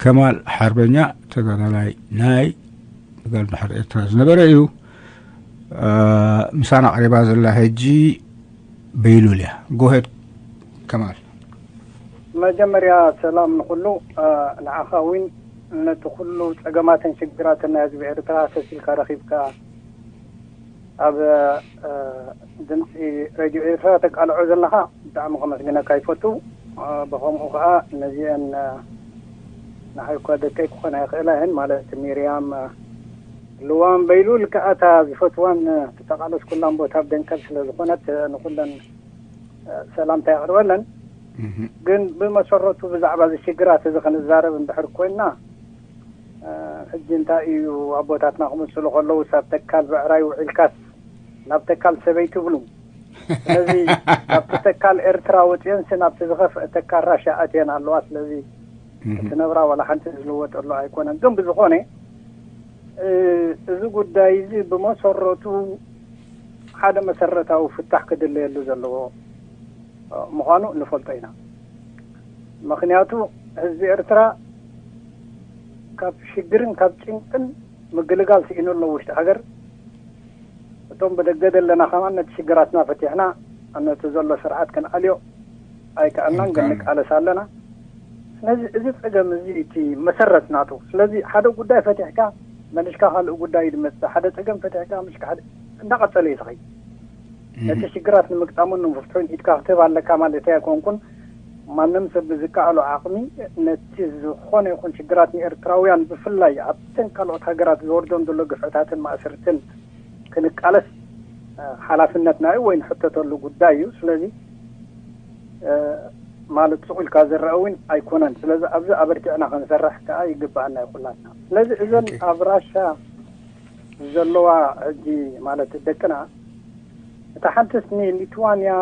ከማል ሓርበኛ ተጋዳላይ ናይ ተጋድሎ ድሕሪ ኤርትራ ዝነበረ እዩ። ምሳና ቀሪባ ዘላ ሕጂ በይሉል እያ። ጎሄድ ከማል። መጀመርያ ሰላም ንኹሉ። ንዓኻ እውን ነቲ ኩሉ ጸገማትን ሽግራትን ናይ ህዝቢ ኤርትራ ተሲልካ ረኺብካ ኣብ ድምፂ ሬድዮ ኤርትራ ተቃልዖ ዘለኻ ብጣዕሚ ከመስግነካ ይፈቱ። ብኸምኡ ከዓ ነዚአን ንዓይ እኳ ደቀይ ክኾና ይኽእላ እየን፣ ማለት ሚርያም፣ ልዋም በይሉል ከዓ እታ ዝፈትዋን ዝተቃለስኩላን ቦታ ኣብ ደንከል ስለ ዝኾነት ንኩለን ሰላምታ የቕርበለን። ግን ብመሰረቱ ብዛዕባ እዚ ሽግራት እዚ ክንዛረብ እንድሕር ኮይና፣ ሕጂ እንታይ እዩ ኣቦታትና ክምስሉ ከለውስ ኣብ ተካል ብዕራይ ውዒልካስ ናብ ተካል ሰበይ ትብሉ። ስለዚ ካብቲ ተካል ኤርትራ ወፅየንስ ናብቲ ዝኸፍአ ተካል ራሻ ኣትየን ኣለዋ። ስለዚ እቲ ነብራ ዋላ ሓንቲ ዝልወጠሉ ኣይኮነን። ግን ብዝኾነ እዚ ጉዳይ እዚ ብመሰረቱ ሓደ መሰረታዊ ፍታሕ ክድለየሉ ዘለዎ ምዃኑ ንፈልጦ ኢና። ምኽንያቱ ህዝቢ ኤርትራ ካብ ሽግርን ካብ ጭንቅን ምግልጋል ስኢኑ ኣሎ ውሽጢ ሃገር። እቶም ብደገ ዘለና ከማን ነቲ ሽግራትና ፈቲሕና ነቲ ዘሎ ስርዓት ክንኣልዮ ኣይከኣልናን፣ ግን ንቃለስ ኣለና። ስለዚ እዚ ጸገም እዚ እቲ መሰረት ናቱ። ስለዚ ሓደ ጉዳይ ፈቲሕካ መልሽካ ካልእ ጉዳይ ድመጽእ፣ ሓደ ጸገም ፈቲሕካ መልሽካ ሓደ እንዳቐጸለ እዩ ዝኸይድ። ነቲ ሽግራት ንምግጣሙን ንምፍትሑን ኢድካ ክትህብ ኣለካ ማለት ኣይኮንኩን። ማንም ሰብ ብዝከኣሎ ዓቕሚ ነቲ ዝኾነ ይኹን ሽግራት ንኤርትራውያን ብፍላይ ኣብተን ካልኦት ሃገራት ዝወርዶም ዘሎ ግፍዕታትን ማእስርትን ክንቃለስ ሓላፍነትና እዩ ወይ ንሕተተሉ ጉዳይ እዩ። ስለዚ ማለት ሱቕ ኢልካ ዝረአ እውን ኣይኮነን። ስለዚ ኣብዚ ኣበርቲዕና ክንሰርሕ ከዓ ይግባኣና እዩ ኩላትና። ስለዚ እዘን ኣብ ራሻ ዘለዋ ሕጂ ማለት ደቅና እታ ሓንትስ ሊቱዋንያ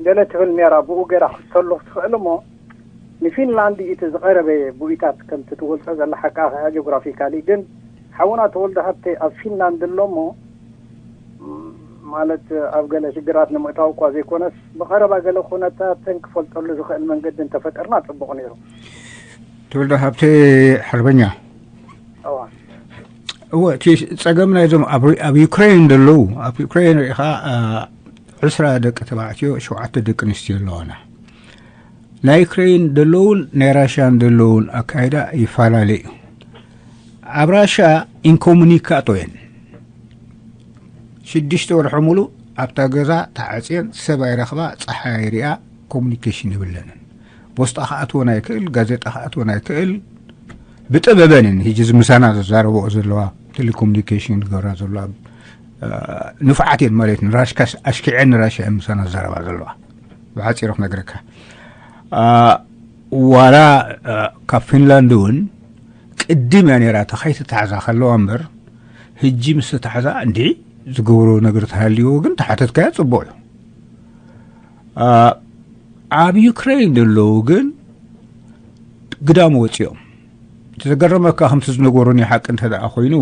ገለ ትብል ነራ፣ ብኡ ገይራ ክትሰሉ ክትኽእል እሞ ንፊንላንድ እቲ ዝቐረበ ቡኢታት ከምቲ ትገልጾ ዘላ ሓቃ ከኣ ጂኦግራፊካሊ ግን ሓውና ተወልደ ሃብተ ኣብ ፊንላንድ ኣሎ እሞ ማለት ኣብ ገለ ሽግራት ንምእታው እኳ ዘይኮነስ ብቐረባ ገለ ኩነታትን ክፈልጠሉ ዝኽእል መንገዲ እንተፈጠርና ጽቡቕ ነይሩ። ተወልደ ሃብተ ሓርበኛ። እዋ እወ እቲ ጸገም ናይዞም ኣብ ኣብ ዩክሬን ዘለዉ ኣብ ዩክሬን ርኢኻ ዕስራ ደቂ ተባዕትዮ ሸውዓተ ደቂ ኣንስትዮ ኣለዋና። ናይ ዩክሬን ዘለውን ናይ ራሽያን ዘለውን ኣካይዳ ይፈላለ እዩ። ኣብ ራሽያ ኢንኮሙኒካቶ እየን። ሽዱሽተ ወርሒ ሙሉ ኣብታ ገዛ ተዓፅየን ሰብ ኣይረኽባ ፀሓይ ኣይሪኣ ኮሙኒኬሽን የብለንን። ቦስጣ ክኣትወን ኣይክእል፣ ጋዜጣ ክኣትወን ኣይክእል። ብጥበበን እየን ሕጂ እዚ ምሳና ዘዛረበኦ ዘለዋ ቴሌኮሙኒኬሽን ዝገብራ ዘለዋ ንፍዓት እየን ማለት ንራሽካ ኣሽኪዐን ንራሽያ እየን ምሳና ዘዛረባ ዘለዋ። ብሓፂሩ ክነግረካ ዋላ ካብ ፊንላንድ እውን ቅድም እያ ነይራ ተኸይትታሕዛ ከለዋ እምበር ሕጂ ምስ ተታሕዛ እንዲ ዝገብሮ ነገር ተሃልይዎ ግን ተሓተትካያ ፅቡቅ እዩ። ኣብ ዩክሬን ዘለዉ ግን ግዳም ወፂኦም። እቲ ዘገረመካ ከምቲ ዝነገሩኒ ሓቂ እንተ ደኣ ኮይኑ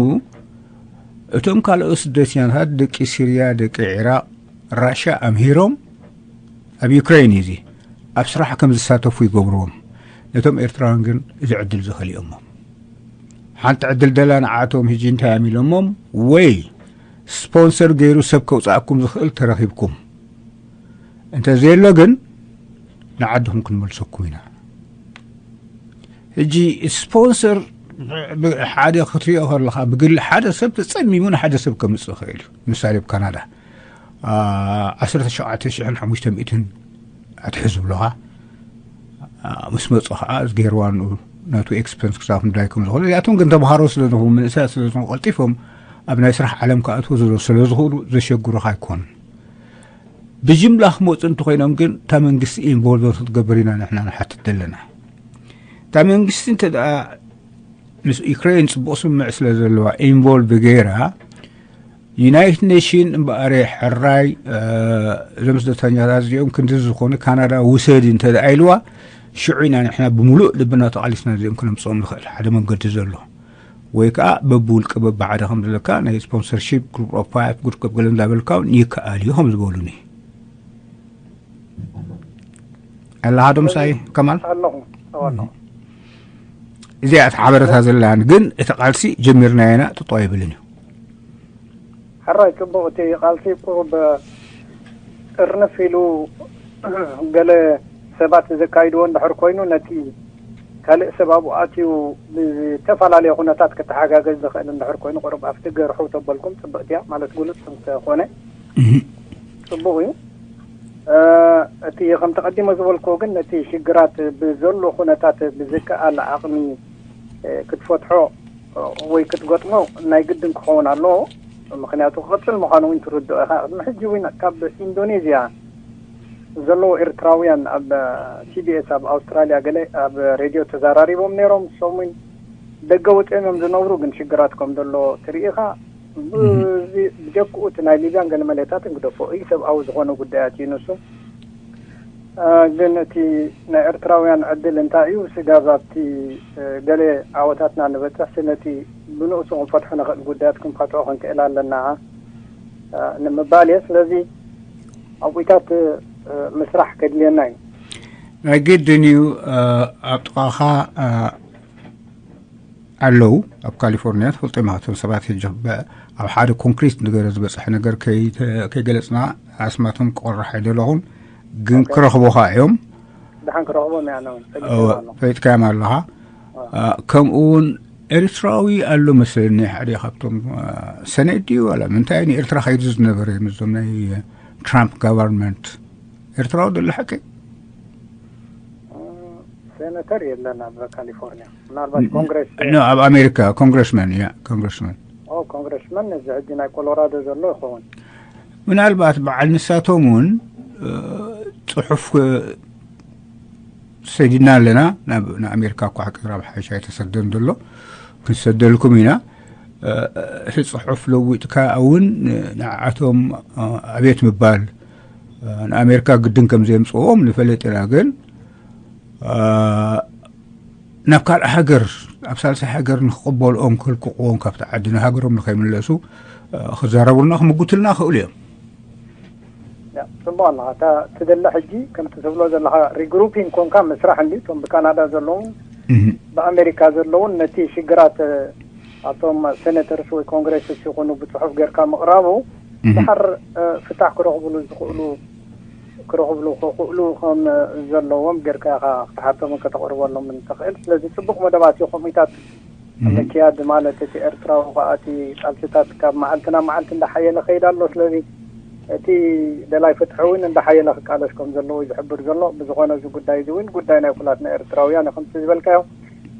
እቶም ካልኦት ስደተኛታት ደቂ ሲርያ ደቂ ዒራቅ ራሽያ ኣምሂሮም ኣብ ዩክሬን እዩ እዚ ኣብ ስራሕ ከም ዝሳተፉ ይገብርዎም። ነቶም ኤርትራውያን ግን እዚ ዕድል ዝኸሊኦሞም ሓንቲ ዕድል ደላ ንዓቶም ሕጂ እንታይ እዮም ኢሎሞም ወይ ስፖንሰር ገይሩ ሰብ ከውፅኣኩም ዝኽእል ተረኺብኩም እንተዘየሎ ግን ንዓድኹም ክንመልሰኩም ኢና። ሕጂ ስፖንሰር ሓደ ክትሪኦ ከለኻ ብግሊ ሓደ ሰብ ተፀሚሙ ንሓደ ሰብ ከምፅእ ይኽእል እዩ። ምሳሌ ኣብ ካናዳ ዓሰርተ ሸውዓተ ሽሕን ሓሙሽተ ሚእትን ኣትሕዝ ብሎኻ ምስ መፁ ከዓ ዝገይርዋ ናቱ ኤክስፐንስ ክሳብ ክንዳይ ከም ዝኾነ እዚኣቶም ግን ተምሃሮ ስለ ዝኾኑ መንእሰያት ስለ ዝኾኑ ቀልጢፎም ኣብ ናይ ስራሕ ዓለም ክኣትዉ ስለ ዝኽእሉ ዘሸግሩኻ ኣይኮኑን። ብጅምላ ክመፁ እንተኮይኖም ግን እታ መንግስቲ ኢንቮልቭ ክትገብር ኢና ንሕና ንሓትት ዘለና። እታ መንግስቲ እንተ ምስ ዩክሬን ፅቡቅ ስምምዕ ስለ ዘለዋ ኢንቮልቭ ገይራ ዩናይትድ ኔሽን እምበኣረ ሕራይ እዞም ስደተኛታት እዚኦም ክንዲ ዝኾኑ ካናዳ ውሰድ እንተ ኢልዋ ሽዑ ኢና ንሕና ብምሉእ ልብና ተቃሊስና እዚኦም ክነምፅኦም ንኽእል ሓደ መንገዲ ዘሎ ወይ ከዓ በብውልቂ በብሓደ ከም ዘለካ ናይ ስፖንሰርሺፕ ግሩፕ ኦፍ ፋይቭ ግሩፕ ገለ እንዳበልካ እውን ይከኣል እዩ ከም ዝበሉኒ ኣለኻ ዶ ምሳይ ከማል ኣለኹ ኣለኹ እዚኣ እቲ ሓበረታ ዘለኒ፣ ግን እቲ ቃልሲ ጀሚርናዮ ኢና፣ ጥጦ ኣይብልን እዩ። ሕራይ፣ ጽቡቕ። እቲ ቃልሲ ቁሩብ ጥርንፍ ኢሉ ገለ ሰባት ዘካይድዎ እንድሕር ኮይኑ፣ ነቲ ካልእ ሰብ ኣብኡ ኣትዩ ብዝተፈላለየ ኩነታት ክተሓጋገዝ ዝኽእል እንድሕር ኮይኑ፣ ቁሩብ ኣብቲ ገርሑ ተበልኩም ጽብቕቲ እያ፣ ማለት ግሉጽ እንተኾነ እህ። ጽቡቕ እዩ። እ፣ እቲ ከምቲ ቀዲመ ዝበልክዎ ግን፣ ነቲ ሽግራት ብዘሎ ኩነታት ብዝከኣል ዓቕሚ፣ እ፣ ክትፈትሖ ወይ ክትገጥሞ ናይ ግድን ክኸውን ኣለዎ። ምኽንያቱ ክቕጽል ምዃኑ እውን ትርድኦ ኢኻ። ቅድሚ ሕጂ እውን ካብ ኢንዶኔዝያ ዘለዉ ኤርትራውያን ኣብ ቲ ቢ ኤስ ኣብ ኣውስትራልያ ገለ ኣብ ሬድዮ ተዘራሪቦም ነይሮም። ንሶም እውን ደገ ወጺኦም እዮም ዝነብሩ፣ ግን ሽግራት ከም ዘሎ ትርኢ ኢኻ። ብዚ ብጀክኡ እቲ ናይ ሊብያን ገለ መለታትን ግደፎ፣ ኢሰብኣዊ ዝኾነ ጉዳያት እዩ ንሱ። እ፣ ግን እቲ ናይ ኤርትራውያን ዕድል እንታይ እዩ? ስጋብ ኣብቲ፣ እ፣ ገለ ዓወታትና ንበጽሕ፣ ስለቲ ብንኡሱ ክንፈትሖ ንኽእል ጉዳያት ክንፈትሖ ክንክእል ኣለና፣ እ፣ ንምባል እየ። ስለዚ ኣብኡታት፣ እ፣ ምስራሕ ከድልየና እዩ። ናይ ግድን እዩ። እ፣ ኣብ ጥቓኻ፣ እ፣ ኣለዉ። ኣብ ካሊፎርኒያ ትፈልጦ ኢኻ፣ እቶም ሰባት ሕጂ በ-፣ ኣብ ሓደ ኮንክሪት ነገር ዝበጽሐ ነገር ከይ-፣ ከይገለጽና ኣስማቶም ክቆርሕ ኣይደለኹን፣ ግን ኦኬ። ክረኽቡኻ እዮም። ደሓን ክረኽቦም እያ፣ ኣነ እውን ፈሊጠ እወ፣ ኣለኹ። ፈሊጥካዮም ኣለኻ። እወ። አ፣ ከምኡ እውን ኤርትራዊ ኣሎ መስለኒ፣ ሓደ ካብቶም፣ አ፣ ሰነድ ድዩ ዋላ ምንታይ ንኤርትራ ከይዱ ዝነበረ ምስዞም ናይ ትራምፕ ጋቨርንመንት ኤርትራዊ ዘሎ ሓቂ? እ፣ ሴኔተር የለን ኣብ ካሊፎርኒያ። ምናልባት ን-፣ ኮንግረስ ኖ፣ ኣብ ኣሜሪካ ኮንግረስመን፣ ያ፣ ኮንግረስመን። ኦ፣ ኮንግረስመን እዚ ሕጂ ናይ ኮሎራዶ ዘሎ ይኸውን። ምናልባት በዓል ንሳቶም እውን፣ እ፣ ጽሑፍ፣ እ፣ ሰዲድና ኣለና ናብ፣ ንኣሜሪካ እኳ ሓቂ ዝራብ ሓይሻ ኣይተሰደን ዘሎ፣ ክንሰደልኩም ኢና። እ፣ እቲ ጽሑፍ ለዊጥካ እውን ንዓኣቶም፣ እ፣ ኣቤት ምባል፣ እ፣ ንኣሜሪካ ግድን ከም ዘምጽእዎም ንፈልጥ ኢና፣ ግን፣ እ፣ ናብ ካልእ ሃገር፣ ኣብ ሳልሳይ ሃገር ንክቕበልኦም ከልቅቕዎም ካብቲ ዓዲ ንሃገሮም ንኸይምለሱ፣ እ፣ ክዛረቡልና ክምጉትልና ይኽእሉ እዮም። ያ፣ ጽቡቕ ኣለኻ። እታ ትደሊ ሕጂ ከምቲ ትብሎ ዘለኻ ሪግሩፒንግ ኮንካ ምስራሕ እንዲ፣ እቶም ብካናዳ ዘለዉ፣ እህ። ብኣሜሪካ ዘለዉን ነቲ ሽግራት፣ እ፣ ኣቶም ሴኔተርስ ወይ ኮንግረስስ ይኹኑ ብጽሑፍ ጌርካ ምቕራቡ፣ እህ። ድሓር፣ እ፣ ፍታሕ ክረኽብሉ ዝኽእሉ፣ ክረኽብሉ ክኽእሉ ከም ዘለዎም ጌርካ ኢኻ ክትሓቶምን ከተቕርበሎምን ትኽእል። ስለዚ ጽቡቕ መደባት እዩ። ከምኡታት እህ። ምክያድ ማለት እቲ ኤርትራዊ ከኣ እቲ ቃልስታት ካብ መዓልቲ ናብ መዓልቲ እንዳሓየለ ከይድ ኣሎ። ስለዚ እቲ ደላይ ፍትሒ እውን እንዳሓየለ ክቃለስ ከም ዘለዎ እዩ ዝሕብር ዘሎ። ብዝኾነ እዚ ጉዳይ እዚ እውን ጉዳይ ናይ ኩላትና ኤርትራውያን እዩ ከምቲ ዝበልካዮ።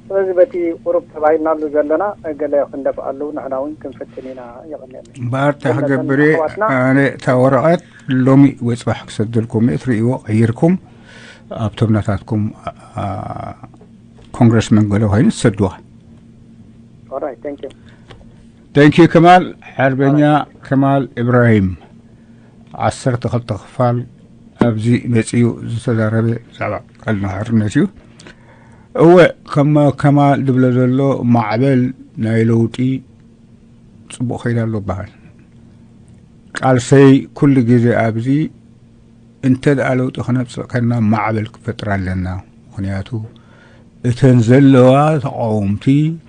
ስለዚ በቲ ቁሩብ ተባሂልናሉ ዘለና ገለ ክንደፍኣሉ ንሕና እውን ክንፍትን ኢና። የቐንየለይ። እምበኣር እንታይ ግን ክገብር እየ? ኣሕዋትና ኣነ እታ ወረቐት ሎሚ ወይ ጽባሕ ክሰደልኩም እየ። ትርእይዎ ቀይርኩም ኣብቶም ናታትኩም፣ ኣ-፣ ኮንግረስመን ገለ ኮይኑ ትሰድዋ። All right, thank you. Thank you ከማል፣ ሓርበኛ ከማል ኢብራሂም። ዓሰርተ ክልተ ክፋል ኣብዚ መጺኡ ዝተዛረበ ብዛዕባ ቃልና ሓርነት እዩ። እወ፣ ከም ከማል ዝብሎ ዘሎ ማዕበል ናይ ለውጢ ጽቡቕ ከይዳ ኣሎ በሃል። ቃልሰይ ኩሉ ግዜ ኣብዚ እንተ ደኣ ለውጢ ክነምጽእ ከና ማዕበል ክፈጥር ኣለና። ምኽንያቱ እተን ዘለዋ ተቃወምቲ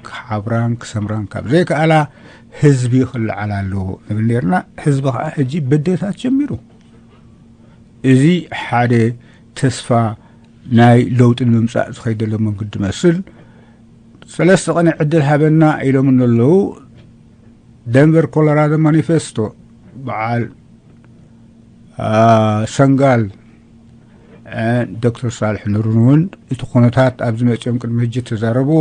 ክሓብራን ክሰምራን ካብ ዘይከኣላ ህዝቢ ክለዓል ኣለዎ ንብል ነርና። ህዝቢ ከኣ ሕጂ በደታት ጀሚሩ። እዚ ሓደ ተስፋ ናይ ለውጢ ንምምጻእ ዝኸይድ ዘሎ መንገዲ መስል። ሰለስተ ቀን ዕድል ሃበና ኢሎም ኣለዉ። ደንቨር ኮሎራዶ ማኒፌስቶ በዓል፣ አ፣ ሰንጋል፣ አ፣ ዶክተር ሳልሕ ኑርን እውን እቲ ኩነታት ኣብዚ መጺኦም ቅድሚ ሕጂ ተዛረብዎ።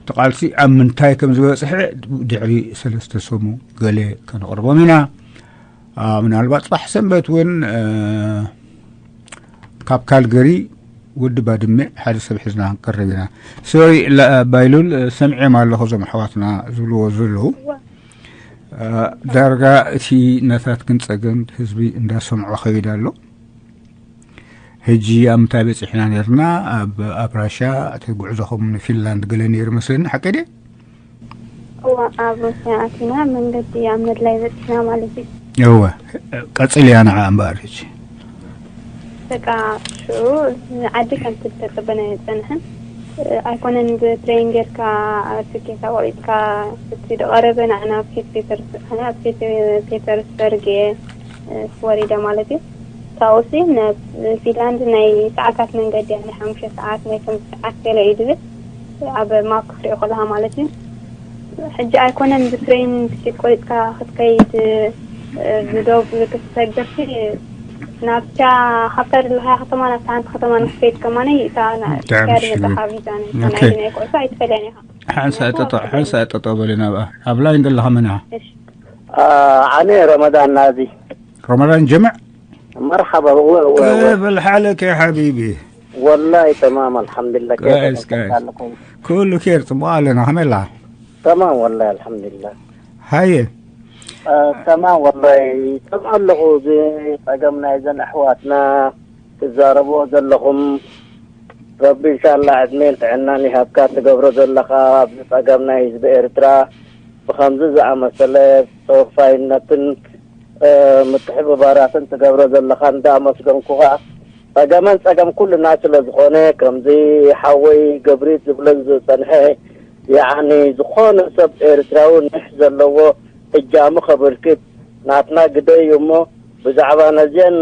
እቲ ቃልሲ ኣብ ምንታይ ከም ዝበጽሐ ድሕሪ ሰለስተ ሰሙን ገለ ከነቕርቦም ኢና። አ፣ ምናልባት ጽባሕ ሰንበት እውን፣ አ፣ ካብ ካልገሪ ወዲ ባድመ ሓደ ሰብ ሒዝና ክንቀርብ ኢና። ሶሪ፣ ላ-፣ ባይሉል፣ ሰምዔም ኣለኹ እዞም ኣሕዋትና ዝብልዎ ዘለዉ። እዋ። አ፣ ዳርጋ እቲ ናታትክን ጸገም ህዝቢ እንዳሰምዖ ኸይድ ኣሎ። ሕጂ ኣብ ምንታይ በጺሕና ነርና? ኣብ፣ ኣብ ራሻ እቲ ጉዕዞኹም ንፊንላንድ ገለ ነይሩ መስለኒ፣ ሓቂ ድየ? እዋ፣ ኣብ ሩስያ ኣቲና መንገዲ ኣብ ምድላይ በጺሕና ማለት እዩ። እወ፣ ቀጽልያ ንዓ እምበኣር ሕጂ። በቃ ሽዑ ዓዲ ከም ትተጸበና ኣይጸንሐን። ኣይኮነን ብትሬን ጌርካ ትኬት ኣቆሪፅካ እቲ ዝቐረበ ንዓና ኣብ ሴንት ፔተርስ- ንዓና ኣብ ሴንት ፔተርስበርግ እየ ወሪደ ማለት እዩ። ካብኡሲ ናብ ፊንላንድ ናይ ሰዓታት መንገዲ እያ፣ ናይ ሓሙሽተ ሰዓት ናይ ከምዚ ሰዓት ገለ እዩ ዝብል ኣብ ማፕ ክትሪኦ ከለኻ ማለት እዩ። ሕጂ ኣይኮነን ብትሬን ትኬት ቆሪፅካ ክትከይድ ብዶብ ክትሰገርሲ ናብታ ካብታ ዘለኻያ ከተማ ናብታ ሓንቲ ከተማ ንክትከይድ ከማነይ እታ ብጣዕሚ ናእሽያ ሽግር። ዘለኻ ቪዛ ናይ ኦኬ። ናይ ናይ ኩዕሶ ኣይትፈልያን ኢኻ። ሓንሳ ጠጠ ሓንሳ ጠጠ በለ ናብኣ ኣብ ላይን ዘለኻ መን ኢኻ? እሺ። ኣነ ረመዳን ናዚ። ረመዳን ጀምዕ። መርሓባ እወ እወ እወ። كيف الحالك يا حبيبي? ወላሂ ተማም ኣልሓምዱሊላህ። كويس كويس. ኣለኩም? ኩሉ ኬር ጽቡቕ ኣለና ከመይ ኣላ? ተማም ወላሂ ኣልሓምዱሊላህ። ሃየ። ተማም ወላሂ። ከም ኣለኹ እዚ ጸገም ናይዘን ኣሕዋትና ትዛረብዎ ዘለኹም ረቢ እንሻላ ዕድሜን ጥዕናን ይሃብካ። ትገብሮ ዘለኻ ኣብዚ ጸገም ናይ ህዝቢ ኤርትራ ብኸምዚ ዝኣመሰለ ተወፋይነትን ምትሕብባራትን ትገብሮ ዘለኻ እንዳኣመስገንኩኻ፣ ጸገመን ጸገም ኩልና ስለ ዝኾነ ከምዚ ሓወይ ገብሪት ዝብለን ዝጸንሐ ያኒ ዝኾነ ሰብ ኤርትራዊ ንሕ ዘለዎ እጃሙ ከበርክት ናትና ግደ እዩ እሞ ብዛዕባ ነዚአን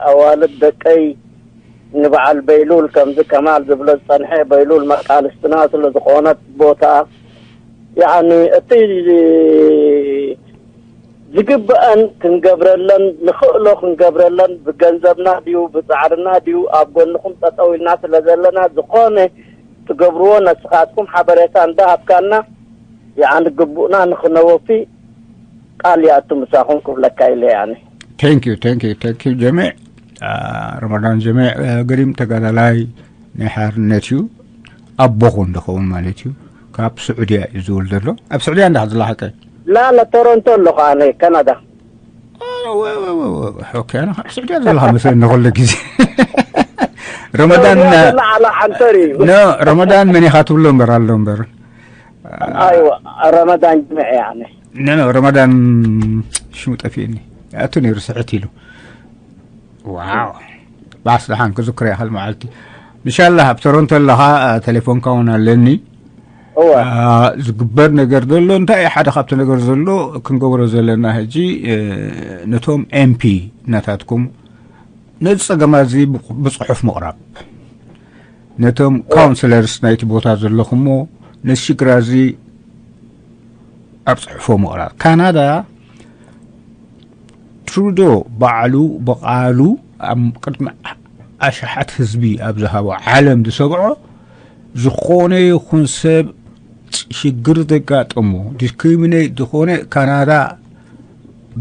ኣዋልድ ደቀይ ንበዓል በይሉል ከምዚ ከማል ዝብሎ ዝጸንሐ በይሉል መቃልስትና ስለ ዝኾነት ቦታ ያኒ እቲ ዝግብአን ክንገብረለን ንኽእሎ ክንገብረለን ብገንዘብና ድዩ ብጻዕርና ድዩ ኣብ ጎንኹም ጠጠው ኢልና ስለ ዘለና ዝኾነ ትገብርዎ ነስኻትኩም ሓበሬታ እንዳሃብካና ያኒ ግቡእና ንኽነወፊ ቃል ይኣቱ ምሳኹም ክብለካ ኢለ ያኒ። Thank you thank you thank you ጀሚዕ። ረመዳን ጀሚዕ ግሪም ተጋዳላይ ናይ ሓርነት እዩ። ኣቦኹ እንደኸውን ማለት እዩ። ካብ ስዑድያ እዩ ዝውል ዘሎ። ኣብ ስዑድያ እንዳ ዝለሓቀ ላላ ቶሮንቶ ኣለኹ ኣነ ካናዳ። ኦኬ ኣነ ካብ ስዑድያ ዘለኻ መስለኒ ኩሉ ግዜ። ረመዳን ላ ዓላ ዓንተር እዩ። ኖ ረመዳን መን ኢኻ ትብሎ እምበር ኣሎ እምበር ኣይዋ ረመዳን ጅምዕ ያነ ኖ ኖ ረመዳን ሽሙ ጠፊእኒ። ኣቱ ነይሩ ስሕት ኢሉ ዋው ባስ ደሓን ክዝክሮ ይኽእል መዓልቲ። ምሻላ ኣብ ቶሮንቶ ኣለኻ ቴሌፎንካ እውን ኣለኒ። ዝግበር ነገር ዘሎ እንታይ ሓደ ካብቲ ነገር ዘሎ ክንገብሮ ዘለና ሕጂ ነቶም ኤምፒ እናታትኩም ነዚ ጸገማ እዚ ብጽሑፍ ምቕራብ ነቶም ካውንስለርስ ናይቲ ቦታ ዘለኹሞ ነዚ ሽግራ እዚ ኣብ ጽሑፎ ምቕራብ ካናዳ ትሩዶ ባዕሉ ብቓሉ ኣብ ቅድሚ ኣሽሓት ህዝቢ ኣብ ዝሃቦ ዓለም ዝሰብዖ ዝኾነ ይኹን ሰብ ሽግር ዘጋጠሞ ዲስክሪሚኔት ዝኾነ ካናዳ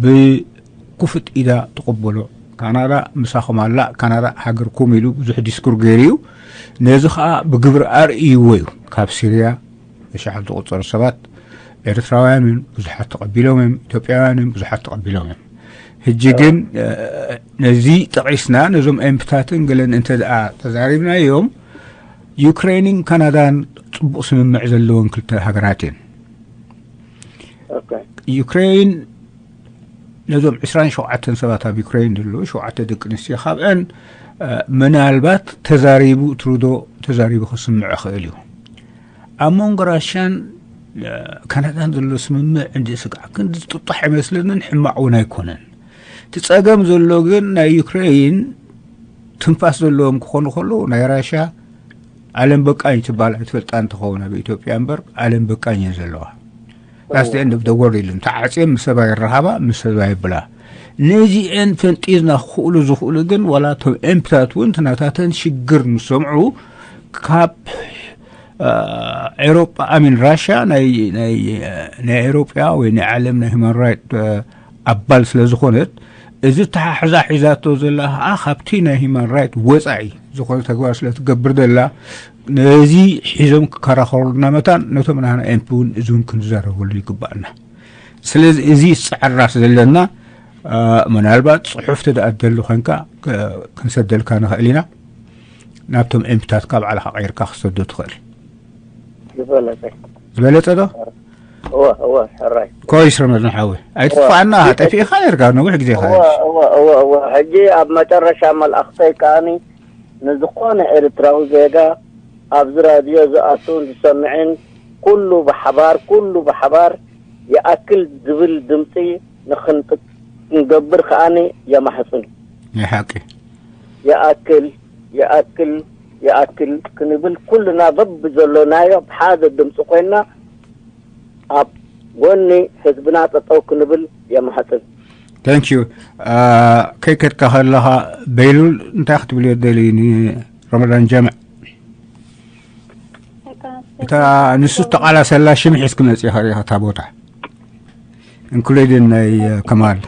ብኩፍት ኢዳ ትቕበሎ። ካናዳ ምሳኹም ኣላ፣ ካናዳ ሃገርኩም ኢሉ ብዙሕ ዲስኩር ገይሩ እዩ። ነዚ ኸኣ ብግብሪ ኣርእይዎ እዩ። ካብ ሲርያ ብኣሽሓት ዝቑጸሩ ሰባት ኤርትራውያን እውን ብዙሓት ተቐቢሎም እዮም፣ ኢትዮጵያውያን እውን ብዙሓት ተቐቢሎም እዮም። ሕጂ ግን ነዚ ጠቒስና ነዞም ኤምፕታትን ገለን እንተ ደኣ ተዛሪብናዮም ዩክሬንን ካናዳን ጽቡቕ ስምምዕ ዘለወን ክልተ ሃገራት እየን። ዩክሬን ነዞም ዕስራን ሸውዓተን ሰባት ኣብ ዩክሬን ዘለዉ ሸውዓተ ደቂ ኣንስትዮ ካብአን ምናልባት ተዛሪቡ ትሩዶ ተዛሪቡ ክስምዕ ይኽእል እዩ። ኣብ መንጎ ራሽያን ካናዳን ዘሎ ስምምዕ እንዲ ስጋዕ ክንዲ ዝጥጣሕ ኣይመስለንን፣ ሕማቕ እውን ኣይኮነን። እቲ ጸገም ዘሎ ግን ናይ ዩክሬን ትንፋስ ዘለዎም ክኾኑ ከለዉ ናይ ራሽያ ኣለም በቃኝ ትባል ኣይትፈልጣ እንትኸውን ኣብ ኢትዮጵያ እምበር ኣለም በቃኝ እየን ዘለዋ። That's the end of the world ኢሉ ተዓፅየን ምስ ሰባ ይረኻባ ምስ ሰባ ይብላ። ነዚአን ፈንጢዝና ክኽእሉ ዝኽእሉ ግን ዋላ እቶም ኤምፕታት እውን ትናታተን ሽግር ምስ ሰምዑ ካብ ኤሮጳ ኣሚን ራሽያ ናይ ኤሮጳ ወይ ናይ ዓለም ናይ ሁማን ራይት ኣባል ስለ ዝኾነት እዚ ተሓሕዛ ሒዛቶ ዘላ ከዓ ካብቲ ናይ ሂማን ራይት ወፃኢ ዝኾነ ተግባር ስለ ትገብር ዘላ ነዚ ሒዞም ክከራኸሩልና መታን ነቶም ናህና ኤምፒ እውን እዚ እውን ክንዛረበሉ ይግባኣና። ስለዚ እዚ ፃዕራፍ ዘለና ምናልባት ፅሑፍ ትደኣ ደሊ ኮንካ ክንሰደልካ ንኽእል ኢና። ናብቶም ኤምፒታት ካብ ባዕልኻ ቀይርካ ክሰዶ ትኽእል። ዝበለፀ ዝበለፀ ዶ? እወ እወ ሕራይ ኮይስ ረመድን ሓወይ ኣይትጥፋኣና። ጠፊእኻ ነርካ ነዊሕ ግዜ እወ እወ እወ እወ ሕጂ ኣብ መጨረሻ መልኣኽተይ ከኣኒ ንዝኾነ ኤርትራዊ ዜጋ ኣብዚ ራድዮ ዝኣቱን ዝሰምዕን ኩሉ ብሓባር፣ ኩሉ ብሓባር ይኣክል ዝብል ድምፂ ንኽንጥቅ-፣ ክንገብር ከኣኒ የማሕፅን። ናይ ሓቂ። ይኣክል፣ ይኣክል፣ ይኣክል ክንብል ኩልና በብዘሎናዮ ብሓደ ድምፂ ኮይንና ኣብ ጎኒ ህዝብና ጠጠው ክንብል የማሕፅን። Thank you። ከይከድካ ከለኻ በይሉል እንታይ ክትብል እየ ደልዩ ንረመዳን ጃምዕ? እታ ንሱ ዝተቓላሰላ ሽም ሒዝኪ መፂእኻ ሪኢኻ እታ ቦታ፣ including ናይ ከማል።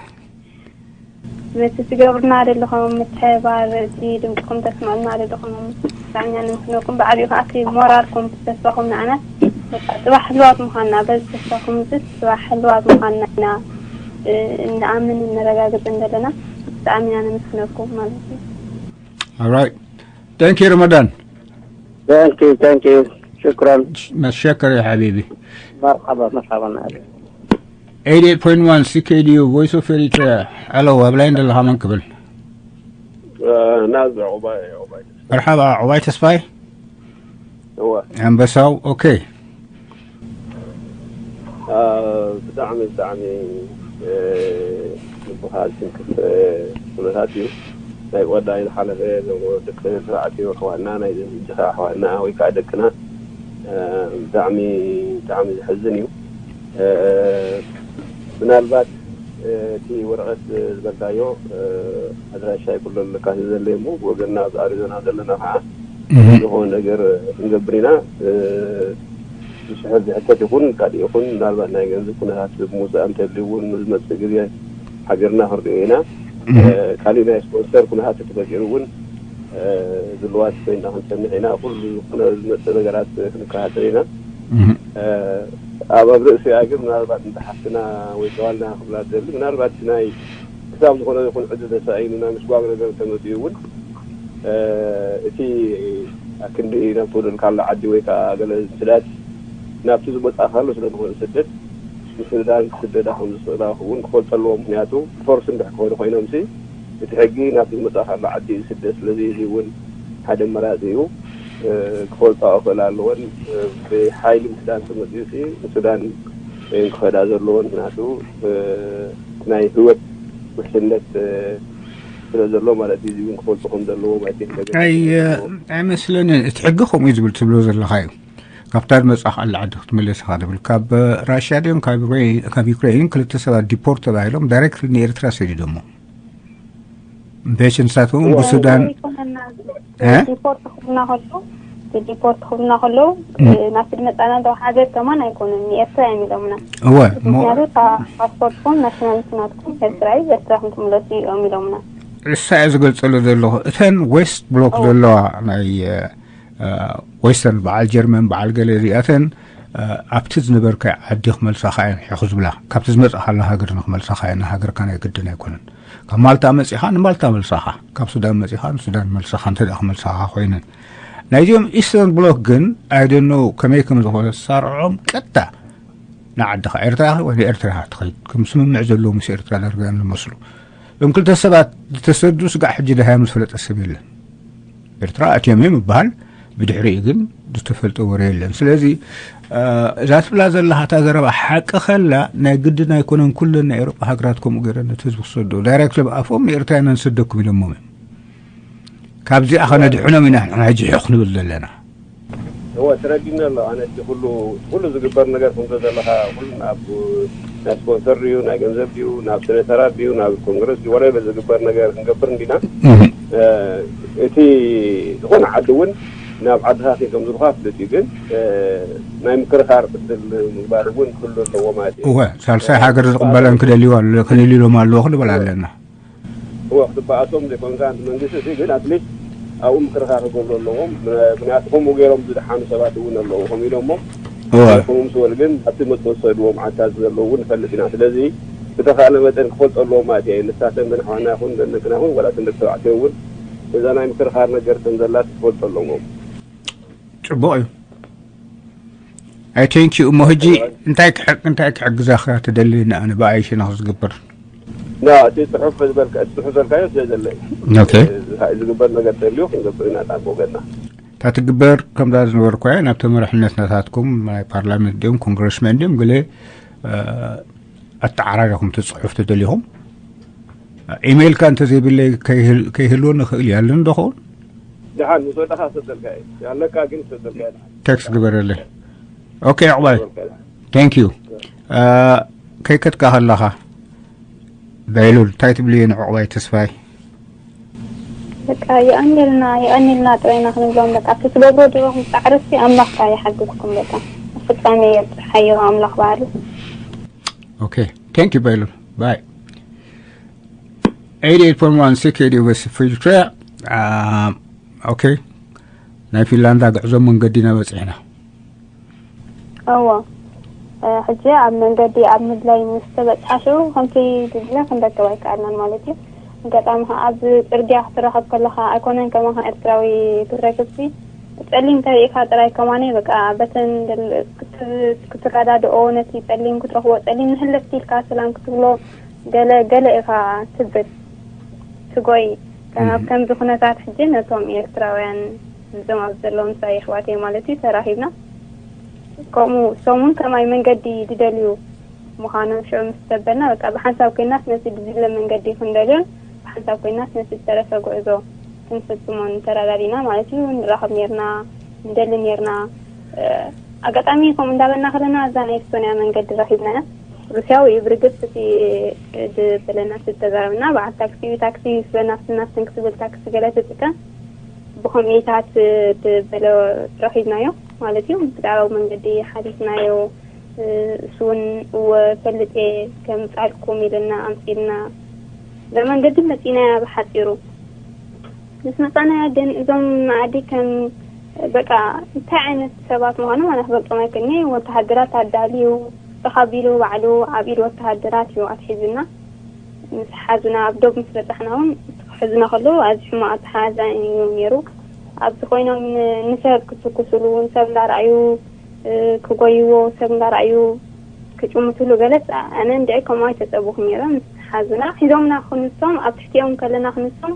በቲ ትገብሩና ዘለኹም ምትሕብባር፣ እቲ ድምፅኹም ተስምዑልና ዘለኹም ብጣዕሚ ኢና ነመስግነኩም። ብዓቢኡ ከዓ እቲ ሞራልኩም፣ ተስፋኹም ንዓና በቃ ፅባሕ ህልዋት ምዃንና፣ በዚ ተስፋኹም እዚ ፅባሕ ህልዋት ምዃንና ኢና እ፣ እንኣምን እነረጋግፅን ዘለና። ብጣዕሚ ኢና ነመስግነኩም ማለት እዩ። Alright. Thank you, Ramadan. Thank you, thank you. شكرا. متشكر يا حبيبي. مرحبا، مرحبا عليك. eighty-eight point one C K D U, Voice of Eritrea. Hello, ኣብ ላይን ዘለኻ መን ክብል? ናዝ ዑባይ ዑባይ መርሓባ፣ ዑባይ ተስፋይ። እወ ኣንበሳው። ኦኬ። ብጣዕሚ ብጣዕሚ ልብኻ ዝትንክፍ ኩነታት እዩ። ናይ ቀዳይ ዝሓለፈ እዞም ወለዲ ክተብዕ ስርዓት እዩ ኣሕዋትና፣ ናይ ሕጂ ከዓ ኣሕዋትና ወይ ከዓ ደቅና። ብጣዕሚ ብጣዕሚ ዘሕዝን እዩ። ምናልባት እቲ ወረቐት ዝበልካዮ ኣድራሻ ይኩሎ ኣለካ ዘለ እሞ፣ ብወገንና ኣብ ኣሪዞና ዘለና ከዓ ዝኾነ ነገር ክንገብር ኢና። ብስሕል ዝሕተት ይኹን ካልእ ይኹን፣ ምናልባት ናይ ገንዘብ ኩነታት ብምውፃእ እንተልዩ እውን ንዝመፅእ ግዜ ሓቢርና ክንሪኦ ኢና። ካልእ ናይ ስፖንሰር ኩነታት ተፈጢሩ እውን ድልዋት ኮይና ክንፀንሕ ኢና። ኩሉ ዝኾነ ዝመፅእ ነገራት ክንከታተል ኢና። ኣብ ኣብ ርእሲኣ ግን ምናልባት እንተ ሓፍትና ወይ ጓልና ክብላ ዝደሊ፣ ምናልባት ናይ ክሳብ ዝኾነ ይኹን ዕድል ተሳኢኑና ምስጓግ ነገር እንተመፅኡ እውን እቲ ኣክንዲ ናብቲ ወደልካላ ዓዲ ወይ ከዓ ገለ ስደት ናብቲ ዝመፃእካሉ ስለ ዝኾነ ስደት ምስዳን ክስደዳ ከም ዝኽእላ እውን ክፈልጡ ኣለዎም። ምክንያቱ ፎርስ እንድሕ ክኾኑ ኮይኖም ሲ እቲ ሕጊ ናብቲ ዝመፃእካሉ ዓዲ እዩ ስደት። ስለዚ እዚ እውን ሓደ ኣማራፂ እዩ። ክፈልጣ ክኽእላ ኣለወን። ብሓይሊ ምስዳን ተመፅኡ ሲ ንሱዳን እየን ክኸዳ ዘለወን። ምክንያቱ ናይ ህይወት ውሕስነት ስለ ዘሎ ማለት እዩ። እዚ እውን ክፈልጡ ከም ዘለዎም ኣይ ቲንክ ነገር ኣይ ኣይመስለንን። እቲ ሕጊ ከምኡ እዩ ዝብል ትብሎ ዘለኻ እዩ። ካብታ ዝመፅኣ ካላ ዓዲ ክትምለስ ኢኻ ዝብል። ካብ ራሽያ ድዮም ካብ ዩክሬን፣ ካብ ዩክሬን ክልተ ሰባት ዲፖርት ተባሂሎም ዳይሬክት ንኤርትራ ሰዲዶሞ። ቤች ንሳቶም ብሱዳን እ? ዲፖርት ክብሉና ከለዉ እቲ ዲፖርት ክብሉና ከለዉ ናብቲ ዝመፃና ዘለዉ ሃገር ከማን ኣይኮኑን፣ ንኤርትራ እዮም ኢሎምና። እወ ምክንያቱ እታ ፓስፖርትኩም ናሽናሊቲ ናትኩም ኤርትራ እዩ፣ ኤርትራ ክንትምለሱ እዮም ኢሎምና። እሳ እየ ዝገልፀሉ ዘለኹ። እተን ዌስት ብሎክ ዘለዋ ናይ ዌስተርን በዓል ጀርመን በዓል ገለ እዚኣተን ኣብቲ ዝነበርካዮ ዓዲ ክመልሳኻ እየን ሕኹ ዝብላ። ካብቲ ዝመፃእካላ ሃገር ንክመልሳኻ እየን፣ ሃገርካ ናይ ግድን ኣይኮነን። ካብ ማልታ መፂኻ ንማልታ መልሳኻ፣ ካብ ሱዳን መፂኻ ንሱዳን መልሳኻ፣ እንተ ደኣ ክመልሳኻ ኮይነን። ናይዚኦም ኢስተርን ብሎክ ግን ኣይደኖ ከመይ ከም ዝኾነ ሳርዖም ቀጥታ ንዓድኻ ኤርትራ ወይ ንኤርትራ ኢኻ ትኸይድ። ከም ስምምዕ ዘለዎም ምስ ኤርትራ ዳርጋ እዮም ዝመስሉ። እዞም ክልተ ሰባት ዝተሰዱ ስጋዕ ሕጂ ደሃዮም ዝፈለጠ ሰብ የለን። ኤርትራ ኣትዮም እዮም ይበሃል፣ ብድሕሪኡ ግን ዝተፈልጠ ወረ የለን። ስለዚ እዛ ትብላ ዘለኻ እታ ዘረባ ሓቂ ከላ ናይ ግድን ኣይኮነን። ኩለን ናይ ኤውሮጳ ሃገራት ከምኡ ገይረን ነቲ ህዝቢ ክሰድኦ ዳይሬክት ብኣፎም ንኤርትራ ኢና ንሰደኩም ኢሎሞም እዮም። ካብዚኣ ከነድሕኖም ኢና ንሕና ሕጂ ሕቕ ንብል ዘለና። እወ ተረዲኒ ኣሎ። ኣነ እቲ ኩሉ ኩሉ ዝግበር ነገር ከምቶ ዘለካ ኩሉ ናብ ናይ ስፖንሰር ድዩ ናይ ገንዘብ ድዩ ናብ ሴኔተራት ድዩ ናብ ኮንግረስ ድዩ ወረቨር ዝግበር ነገር ክንገብር እንዲና። እቲ ዝኾነ ዓዲ እውን ናብ ዓድኻ ከይ ከም ዝልካ ፍልጥ እዩ፣ ግን ናይ ምክርኻር ዕድል ምግባር እውን ክህሉ ኣለዎ ማለት እዩ። እወ ሳልሳይ ሃገር ዝቕበለን ክደልዩ ኣሎ ክልልሎም ኣለዎ ክንበል ኣለና። እወ ክትበኣሶም ዘይኮንካ እቲ መንግስቲ እቲ ግን ኣትሊስት ኣብኡ ምክርኻር ክገብሩ ኣለዎም። ምክንያቱ ከምኡ ገይሮም ዝደሓኑ ሰባት እውን ኣለዉ ከም ኢሎሞ እወ ከምኡ ምስ በሉ ግን ኣብቲ መፅኡ ዝሰድዎም ዓድታት ዘለዉ እውን ንፈልጥ ኢና። ስለዚ ብተኻእለ መጠን ክፈልጡ ኣለዎም ማለት እየ። ንሳተን ብንሕዋና ይኹን በነክና ይኹን ዋላ እተን ደቂ ተባዕትዮ እውን እዛ ናይ ምክርኻር ነገር ከም ዘላት ክፈልጡ ኣለዎም። ፅቡቕ እዩ። ኣይ ቴንክ ዩ። እሞ ሕጂ እንታይ ክሕግ እንታይ ክሕግዛኻ ትደሊ? ንኣነ ብኣይ ሽነኽ ዝግበር ና እቲ ፅሑፍ ዝበልካ እቲ ፅሑፍ ዘልካዮ ስለ ዘለ እዩ። ኦኬ ዝግበር ነገር ተልዩ ክንገብር ኢና ጣን ወገንና። እታ ትግበር ከምዛ ዝነበርኩ እያ። ናብቲ መራሕነት ናታትኩም ናይ ፓርላመንት ድዮም ኮንግረስመን ድዮም ገለ ኣተዓራሪኹም እቲ ጽሑፍ ተደሊኹም ኢሜይልካ እንተዘይብለይ ከይህልወኒ ክእል እዩ። ኣለኒ ዶ ኸውን? ደሓን ምስ ወደኻ ሰደልካ እዩ ኣለካ ግን ሰደልካ እዩ። ቴክስት ግበረለይ። ኦኬ ዕቑባይ። Thank you። ከይከድካ ከለኻ በይሉል እንታይ ትብልዮ ንዕቑባይ ተስፋይ? በቃ የቐንየልና የቐንየልና ጥራይና ክንብሎም በቃ እቲ ትገብሮ ዘለኹም ፃዕርሲ ኣምላኽ ከዓ ይሓግዝኩም በቃ ፍፃሜ የብፅሓዮ ኣምላኽ በዓሉ። Okay, thank you በይሉል። Bye። Eighty-eight point one C K D O S Free Trade. Okay። ናይ ፊንላንዳ ግዕዞ መንገዲና በፂሕና። እዎ ሕጂ ኣብ መንገዲ ኣብ ምድላይ ምስ ተበፅሓ ሽዑ ከምቲ ድድለ ክንረክብ ኣይከኣልናን ማለት እዩ። ኣጋጣሚ ከዓ ኣብ ፅርግያ ክትራኸብ ከለካ ኣይኮነን ከማካ ኤርትራዊ ክትረክብሲ ፀሊም ተሪኢካ ጥራይ ከማነይ በቃ በተን ክትረዳድኦ ነቲ ፀሊም ክትረክቦ ፀሊም ንሕለፍቲ ኢልካ ሰላም ክትብሎ ገለ ገለ ኢኻ ትብል ትጎይ ኣብ ከምዚ ኩነታት ሕጂ ነቶም ኤርትራውያን እዞም ኣብ ዘለዉ ምሳይ ኣሕዋተይ ማለት እዩ ተራኺብና ከምኡ እሶም እውን ከማይ መንገዲ ዝደልዩ ምዃኖም ሽዑ ምስ ተበልና በቃ ብሓንሳብ ኮይናስ ነቲ ዝድለ መንገዲ ክንደልዮን ብሓንሳብ ኮይናስ ነቲ ዝተረፈ ጉዕዞ ክንፍጽሞ ንተራዳዲና ማለት እዩ ንራኸብ ነርና ንደሊ ነርና ኣጋጣሚ ከምኡ እንዳበልና ከለና እዛ ናይ ኤስቶንያ መንገዲ ረኺብናያ ሩስያዊ እዩ ብርግጽ እቲ ዝበለና ዝተዛረብና በዓል ታክሲ እዩ ታክሲ ዝበለና ስናስን ክትብል ታክሲ ገለ ትጥቀም ብኸምኢታት ዝበለ ረኺብናዮ ማለት እዩ ብዛዕባዊ መንገዲ ሓቲትናዮ እሱ እውን እወ ፈልጥ እየ ከምጻልኩም ኢልና ኣምጺልና እዛ መንገዲ መጺናያ ብሓጺሩ ምስ መጻናያ ግን እዞም መኣዲ ከም በቃ እንታይ ዓይነት ሰባት ምዃኖም ኣነ ክገልጾም ኣይክእልኒ ወተሃደራት ኣዳልዩ ተኻቢሉ ባዕሉ ኣብ ኢድ ወተሃደራት እዩ ኣትሒዙና ምስ ሓዙና ኣብ ዶብ ምስ በጻሕና እውን ክሕዙና ከለዉ ኣዚ ሕማቕ ኣተሓዛ እዩ ነይሩ ኣብዚ ኮይኖም ንሰብ ክትኩስሉ ንሰብ እንዳረኣዩ ክጎይዎ ሰብ እንዳረኣዩ ክጭምትሉ ገለጽ ኣነ እንድዒ ከምኡ ኣይተጸብኹ ነይረ ምስ ሓዙና ሒዞምና ክንሶም ኣብ ትሕቲኦም ከለና ክንሶም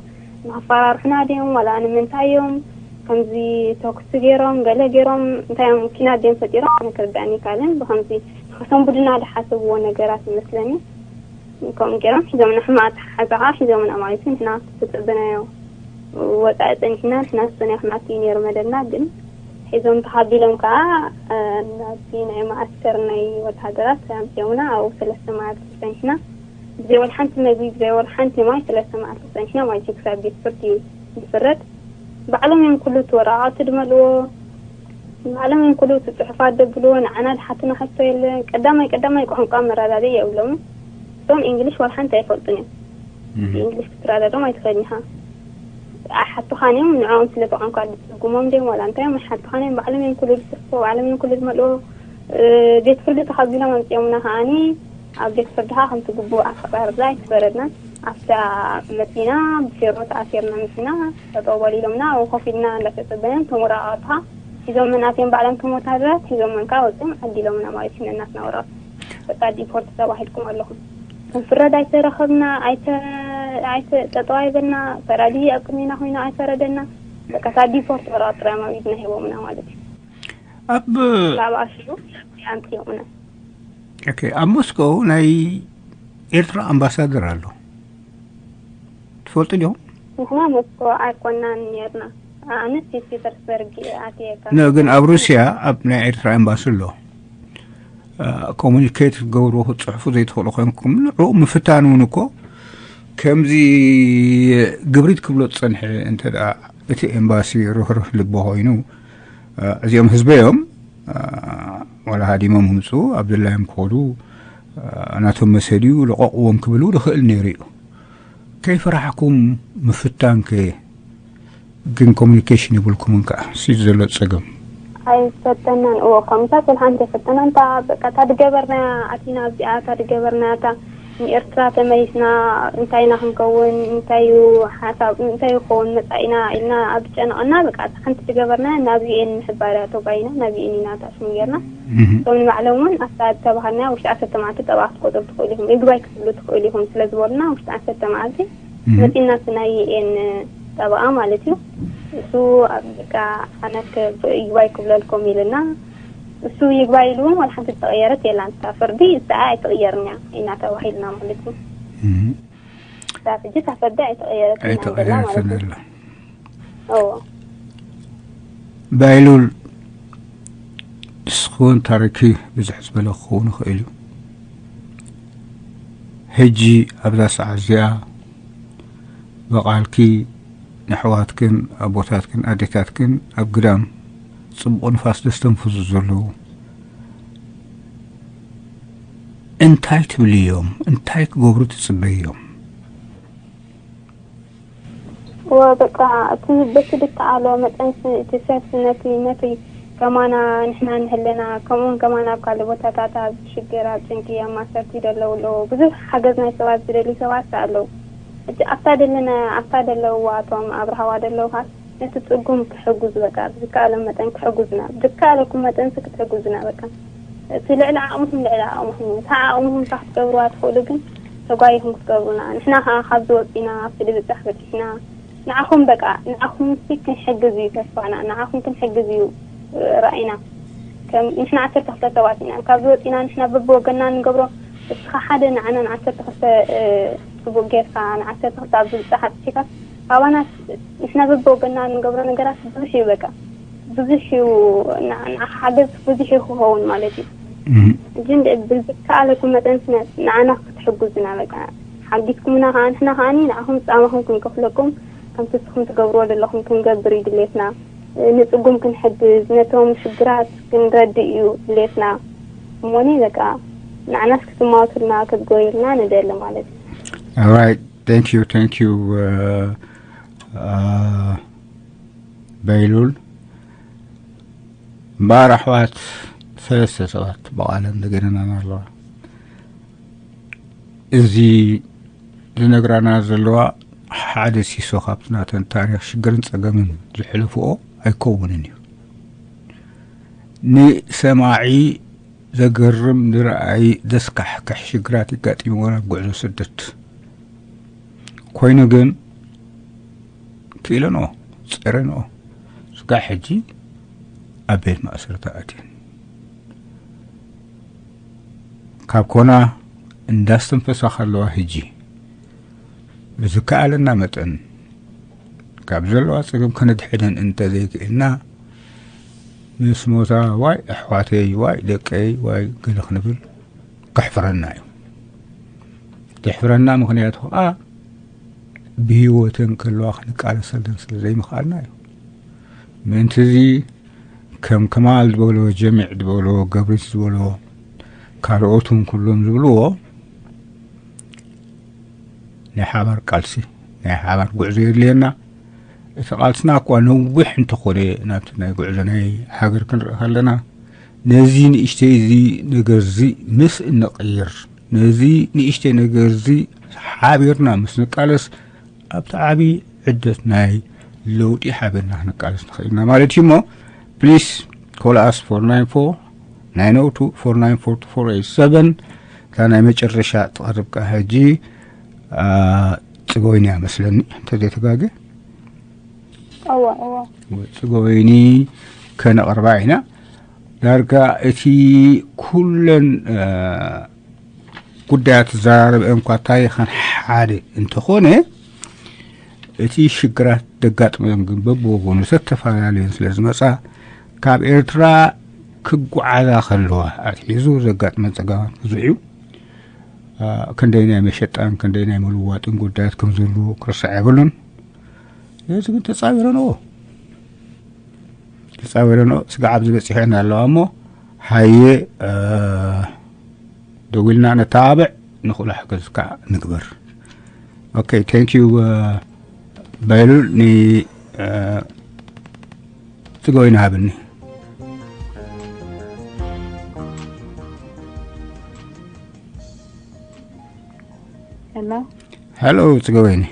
ንኸፈራርሑና ድዮም ዋላ ንምንታይ እዮም ከምዚ ተኩሲ ገይሮም ገለ ገይሮም እንታይ እዮም ኪናት ድዮም ፈጢሮም ኣነ ክርዳእኒ ይካልን ብከምዚ ንኸሰንቡድና ዝሓሰብዎ ነገራት ይመስለኒ ከምኡ ገይሮም ሒዞምና ሕማቕ ኣተሓሓዛ ከዓ ሒዞምና ማለት እዩ ንሕና ተፀበናዮ ወፃኢ ፀኒሕና ንሕና ዝፀኒሕና እቲ ነይሩ መደብና ግን ሒዞም ተኻቢሎም ከዓ ናብቲ ናይ መዓስከር ናይ ወተሃደራት ኣምፅኦምና ኣብኡ ሰለስተ መዓልቲ ፀኒሕና ብዘይ ወላ ሓንቲ መግቢ ብዘይ ወላ ሓንቲ ማይ ሰለስተ መዓልቲ ፀኒሕና ማለት እዩ ክሳብ ቤት ፍርዲ ንፍረድ ባዕሎም እዮም ኩሉ እቲ ወረቃቅቲ ድመልዎ ባዕሎም እዮም ኩሉ እቲ ፅሑፋት ደብልዎ ንዓና ዝሓቱና ሕቶ የለን ቀዳማይ ቀዳማይ ቋንቋ መረዳድኢ የብሎምን እቶም እንግሊሽ ዋላ ሓንቲ ኣይፈልጡን እዮም ብእንግሊሽ ክትረዳድኦም ኣይትኽእልን ኢኻ ኣይሓቱኻን እዮም ንዕኦም ስለ ብቋንቋ ዝትርጉሞም ድዮም ዋላ እንታይ እዮም ኣይሓቱኻን እዮም ባዕሎም እዮም ኩሉ ዝፅሕፉ ባዕሎም እዮም ኩሉ ዝመልኡ ቤት ፍርዲ ተኸቢሎም ኣምፅኦምና ከዓኒ ኣብ ቤት ፍርድኻ ከምቲ ግቡእ ኣፈቃርዛ ኣይትፈረድናን ኣብታ መፂና ብፌሮ ተኣሲርና መፂና ጠጠው በሉ ኢሎምና ኣብኡ ኮፍ ኢልና እንዳተፀበየን እቶም ወረቃቅትኻ ሒዞም መናእሰዮም ባዕሎም እቶም ወታደራት ሒዞም መንካ ወፂኦም ዓዲሎምና ማለት እዩ ነናትና ወረቀት በቃ ዲፖርት ተባሂልኩም ኣለኹም ክንፍረድ ኣይተረኸብና ኣይተጠጠው ኣይበልና ፈራዲ ኣብ ቅድሜና ኮይና ኣይፈረደና በቃ እታ ዲፖርት ወረቀት ጥራይ ኣብ ኢድና ሂቦምና ማለት እዩ ኣብ ካብ ኣሽዩ ኣምፅኦምና ኦኬ ኣብ ሞስኮ ናይ ኤርትራ ኣምባሳደር ኣሎ ትፈልጡ ዲኹም ንሕና ሞስኮ ኣይኮናን ነርና ኣነ ሴንት ፒተርስበርግ ኣትየ ካብ ነ ግን ኣብ ሩስያ ኣብ ናይ ኤርትራ ኤምባሲ ኣሎ ኮሙኒኬት ክትገብሩ ክትፅሕፉ ዘይትኽእሉ ኮይንኩም ንዕኡ ምፍታን እውን እኮ ከምዚ ግብሪት ክብሎ ዝፀንሐ እንተ እቲ ኤምባሲ ርህርህ ልቢ ኮይኑ እዚኦም ህዝበ እዮም ዋላ ሃዲሞም ምምፅኡ ኣብ ድላዮም ክኸዱ ናቶም መሰል እዩ ልቐቕዎም ክብሉ ዝኽእል ነይሩ እዩ ከይፈራሕኩም ምፍታን ከ ግን ኮሚኒኬሽን የብልኩምን ከዓ ሲት ዘሎ ፀገም ኣይፈተናን እዎ ኮሚታት ወላ ሓንቲ ኣይፈተናን እታ በቃ እታ ድገበርናያ ኣቲና ኣብዚኣ እታ ድገበርናያ እታ ንኤርትራ ተመሊስና እንታይ ኢና ክንከውን እንታይ እዩ ሓሳብ እንታይ ይኸውን መፃኢና ኢልና ኣብ ዝጨነቐና በቃ ሓንቲ ዝገበርና ናብ ዩኤን ምሕባርያ ተጓይና ናብ ዩኤን ኢና ታሽሙ ጌርና እቶም ንባዕሎም እውን ኣብታ ዝተባሃልና ውሽጢ ዓሰርተ መዓልቲ ጠበቓ ክትቆፅሩ ትኽእሉ ኢኹም ይግባይ ክትብሉ ትኽእሉ ኢኹም ስለ ዝበሉና ውሽጢ ዓሰርተ መዓልቲ መፂና እቲ ናይ ዩኤን ጠበቓ ማለት እዩ እሱ ኣብ በቃ ኣነ ከ ይግባይ ክብለልኩም ኢልና፣ እሱ ይግባይ ኢሉ እውን ዋላ ሓንቲ ዝተቐየረት የላን። እታ ፍርዲ እዚኣ ኣይትቕየርን እያ ኢና ተባሂልና ማለት እዩ። እም። እዛ ሕጂ እታ ፍርዲ ኣይተቐየረትን እያ ዘላ ማለት ኣይተቐየረትን እዩ። ኣላ። እዎ። ባይሉል፣ ንስኺ እውን ታሪኽኪ ብዙሕ ዝበለ ክኸውን ይኽእል እዩ። ሕጂ ኣብዛ ሰዓት እዚኣ ብቓልኪ ንኣሕዋትክን ኣቦታትክን ኣዴታትክን ኣብ ግዳም ጽቡቕ ንፋስ ዘስተንፍሱ ዘለዉ እንታይ ትብልዮም? እንታይ ክገብሩ ትጽበዮም? እወ፣ በቃ እቲ በቲ ድከኣሎ መጠንሲ እቲ ሰብሲ ነቲ፣ ነቲ ከማና ንሕና ንህለና፣ ከምኡውን ከማና ኣብ ካልእ ቦታታት ኣብ ሽግር፣ ኣብ ጭንቂ፣ ኣብ ማሰርቲ ደለዉ ኣለዉ። ብዙሕ ሓገዝ ናይ ሰባት ዝደልዩ ሰባት ኣለዉ። ሕጂ ኣብታ ደለና፣ ኣብታ ደለውዋ፣ እቶም ኣብ ረሃዋ ደለዉ ኻስ ነቲ ጽጉም ክሕጉዝ፣ በቃ ብዝከኣሎም መጠን ክሕጉዝና፣ ብዝከኣለኩም መጠንሲ ክትሕጉዝና፣ በቃ እቲ ልዕሊ ዓቕምኹም፣ ልዕሊ ዓቕምኹም እዩ። እቲ ዓቕምኹም እታ ክትገብርዋ ትኽእሉ ግን ተጓይኹም ክትገብሩና። ንሕና ኸዓ ካብዚ ወጺና ኣብቲ ድብጻሕ በጺሕና። ንዓኹም በቃ፣ ንዓኹም ሲ ክንሕግዝ እዩ ተስፋና፣ ንዓኹም ክንሕግዝ እዩ ራእይና። ከም ንሕና ዓሰርተ ክልተ ሰባት ኢና፣ ካብዚ ወጺና ንሕና በብወገንና ንገብሮ፣ እስኻ ሓደ ንዓና ንዓሰርተ ክልተ፣ እ፣ ጽቡቕ ጌርካ ንዓሰርተ ክልተ ኣብ ድብጻሕ ኣብጺሕካ፣ ካባና ንሕና በብወገንና ንገብሮ ነገራት ብዙሕ እዩ በቃ። ብዙሕ እዩ፣ ንዓ-፣ ንዓኻ ሓገዝ ብዙሕ እዩ ክኸውን ማለት እዩ። እም። ግን ብዝከኣለኩም መጠን ስነ-፣ ንዓና ክትሕጉዝና በቃ። ሓጊዝኩምና ከኣ ንሕና ከኣኒ ንዓኹም ጻማኹም ክንከፍለኩም፣ ከምቲ ንስኹም ትገብርዎ ዘለኹም ክንገብር እዩ ድሌትና። ንጽጉም ክንሕግዝ፣ ነቶም ሽግራት ክንረድእ እዩ ድሌትና። እሞኒ በቃ ንዓናስ ክትማወቱልና ክትጎዩልና ንደሊ ማለት እዩ። Alright, thank you, thank you, uh, uh, በይሉል። እምበኣር ኣሕዋት ሰለስተ ሰባት ብቓለን ዘገደናና ኣለዋ። እዚ ዝነግራና ዘለዋ ሓደ ሲሶ ካብቲ ናተን ታሪኽ ሽግርን ጸገምን ዝሕለፍኦ ኣይከውንን እዩ። ንሰማዒ ዘገርም፣ ንረኣይ ዘስካሕክሕ ሽግራት የጋጢምወን ኣብ ጉዕዞ ስደት። ኮይኑ ግን ክኢለንኦ፣ ጸረንኦ፣ ስጋዕ ሕጂ ኣብ ቤት ማእሰርቲ ኣትየን። ካብ ኮና እንዳስተንፈሳ ከለዋ ሕጂ ብዝከኣለና መጠን ካብ ዘለዋ ጸገም ከነድሕነን እንተዘይክእልና፣ ምስ ሞታ ዋይ ኣሕዋተይ፣ ዋይ ደቀይ፣ ዋይ ገለ ክንብል ከሕፍረና እዩ። ዘሕፍረና ምኽንያቱ ኸኣ ብህይወተን ከለዋ ክንቃለሰለን ስለ ዘይምኽኣልና እዩ። ምእንቲ እዚ ከም ከማል ዝበሎ፣ ጀሚዕ ዝበሎ፣ ገብሪት ዝበሎ፣ ካልኦትን ኩሎም ዝብልዎ ናይ ሓባር ቃልሲ፣ ናይ ሓባር ጉዕዞ የድልየና። እቲ ቃልስና እኳ ነዊሕ እንተኾነ፣ ናብቲ ናይ ጉዕዞ ናይ ሃገር ክንርኢ ከለና፣ ነዚ ንእሽተይ እዚ ነገር እዚ ምስ እንቕይር፣ ነዚ ንእሽተይ ነገር እዚ ሓቢርና ምስ ንቃለስ፣ ኣብቲ ዓቢ ዕደት ናይ ለውጢ ሓቢርና ክንቃለስ ንኽእል ኢና ማለት እዩ። እሞ please call us four nine four nine oh two four nine four two four eight seven። እታ ናይ መጨረሻ ትቐርብ ከኣ ሕጂ፣ አ፣ ጽገወይኒ እያ መስለኒ፣ እንተዘይተጋገ። እወ፣ እወ። ጽገወይኒ ከነቕርባ ኢና። ዳርጋ እቲ ኩለን፣ አ፣ ጉዳያት ዝዘራረበ እንኳ ታሪኸን ሓደ እንተኾነ፣ እቲ ሽግራት ዘጋጥመን ግን በብወገኑ ዝተፈላለየን ስለ ዝመጻ፣ ካብ ኤርትራ ክጓዓዛ ከለዋ ኣትሒዙ ዘጋጥመን ጸገማት ብዙሕ እዩ። አ፣ ክንደይ ናይ መሸጣን ክንደይ ናይ ምልዋጥን ጉዳያት ከም ዘለዉ ክርሳዕ የብሉን። ነዚ ግን ተጻዊረንኦ፣ ተጻዊረንኦ፣ ስጋዕ ኣብዚ በጺሐን ኣለዋ እሞ፣ ሃየ፣ አ፣ ደዊልና ነተባብዕ፣ ንኹሉ ሓገዝ ከዓ ንግበር። ኦኬ፣ thank you፣ አ፣ በይሉል፣ ን፣ አ፣ ጽገወይኒ ሃብኒ። ሄሎ። ሄሎ፣ ጽገወይኒ።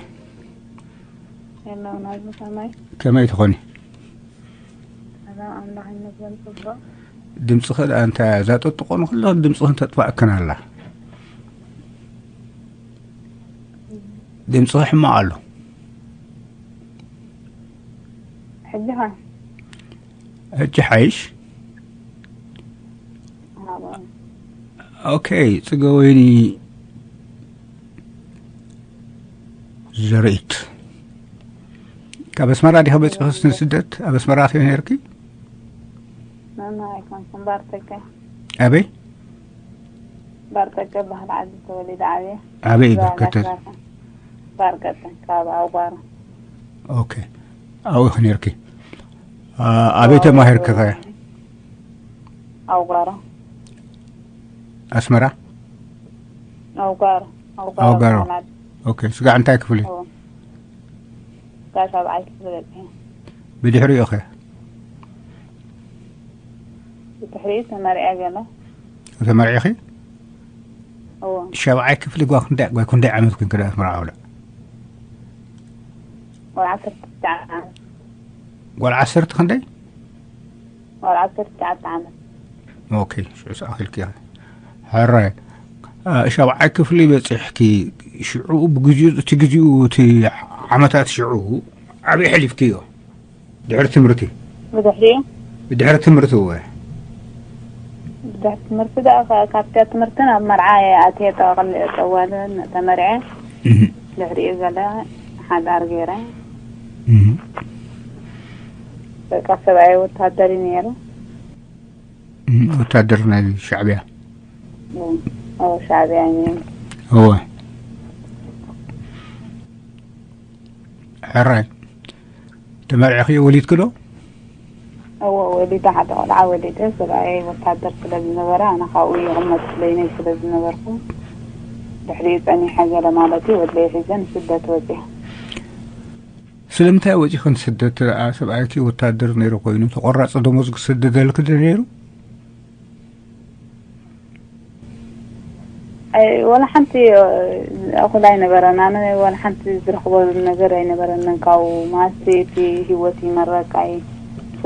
ሄሎ፣ ናዝሚ ከመይ? ከመይ ትኾኒ? ሰላም፣ ኣምላኽ ይመስገን፣ ጽቡቕ። ድምጽኺ ደኣ እንታይ እያ? እዛ ጠጥቆ ንኹለን ድምጽኽን ተጥፋእክን ኣላ። ድምጽኺ ሕማቕ ኣሎ። ሕጂ ሓይሽ? ኦኬ፣ ጽገወይኒ ዘርኢት፣ ካብ ኣስመራ ዲኻ በጺኽስ ንስደት? ኣብ ኣስመራ ኣትዮ ነርኪ? መማ ኣይኮንኩም፣ ባርተከ። ኣበይ? ባርተከ ባህል ዓዲ ተወሊደ ዓብየ። ኣበይ እዩ ባርተከ? ባርቀጠ፣ ካብ ኣውጓሮ። ኦኬ፣ ኣብኡ ኢኺ ነርኪ። ኣ-፣ ኣበይ ተማሂርኪ ኸ? ኣውጓሮ። ኣስመራ? ኣውጓሮ። ኣውጓሮ ኣውጓሮ። ካናዳ። ኦኬ፣ ስጋዕ እንታይ ክፍሊ? እዎ። ስጋዕ ሻብዓይ ክፍሊ በጺሐ። ብድሕሪኡ ኸ? ብድሕሪኡ ተመርዕየ ገለ። ተመርዒኺ? እዎ። ሻብዓይ ክፍሊ ጓ ክንደይ፣ ጓ ክንደይ ዓመት ኮንኪ ደኣ ኣስመራ ዓውላ? ጓል ዓሰርተ ትሽዓተ ዓመት። ጓል ዓሰርተ ክንደይ? ጓል ዓሰርተ ትሽዓተ ዓመት። ኦኬ፣ ሽዑ ሰኣኺልኪ ኢኺ። ሕራይ። አ፣ ሻብዓይ ክፍሊ በጺሕኪ፣ ሽዑ ብግዜኡ፣ እቲ ግዜኡ፣ እቲ ዓመታት ሽዑ ኣበይ ሕሊፍክዮ? ድሕሪ ትምህርቲ? ብድሕሪኡ? ብድሕሪ ትምህርቲ እወ። ብድሕሪ ትምህርቲ ደኣ ከ-፣ ካብቲ ትምህርቲ ናብ መርዓ እየ ኣትየ፣ ጠቕሊ-፣ ጠዋለ ተመርዐ። እህ። ድሕሪኡ ገለ ሓዳር ገይረ። እህ። በቃ ሰብኣይ ወታደር እዩ ነይሩ። እህ፣ ወታደር ናይ ሻዕብያ? እዎ፣ ሻዕብያ እዩ ነይሩ። እወ። ሕራይ። ተመርዒኺ ወሊድኪ ዶ? እዎ፣ ወሊደ፣ ሓደ ቆልዓ ወሊደ። ሰብኣይ ወታደር ስለ ዝነበረ፣ ኣነ ካብኡ ይቕመጥ ስለ ኢለይ ስለ ዝነበርኩ፣ ድሕሪኡ ጸኒሐ ገለ ማለት እዩ፣ ወድለይ ሒዘ ንስደት ወጺአ። ስለምንታይ ወጺኺ ንስደት? ደኣ ሰብኣይኪ ወታደር ነይሩ ኮይኑ፣ ተቆራጺ ደሞዝ ክስደደልኪ ዶ ነይሩ? ኣይ፣ ወላ ሓንቲ፣ እ፣ እኹል ኣይነበረን። ኣነ ወላ ሓንቲ ዝረኽቦ ነገር ኣይነበረንን። ካብኡ ማስቲ እቲ ህይወት ይመረቅ። ኣይ፣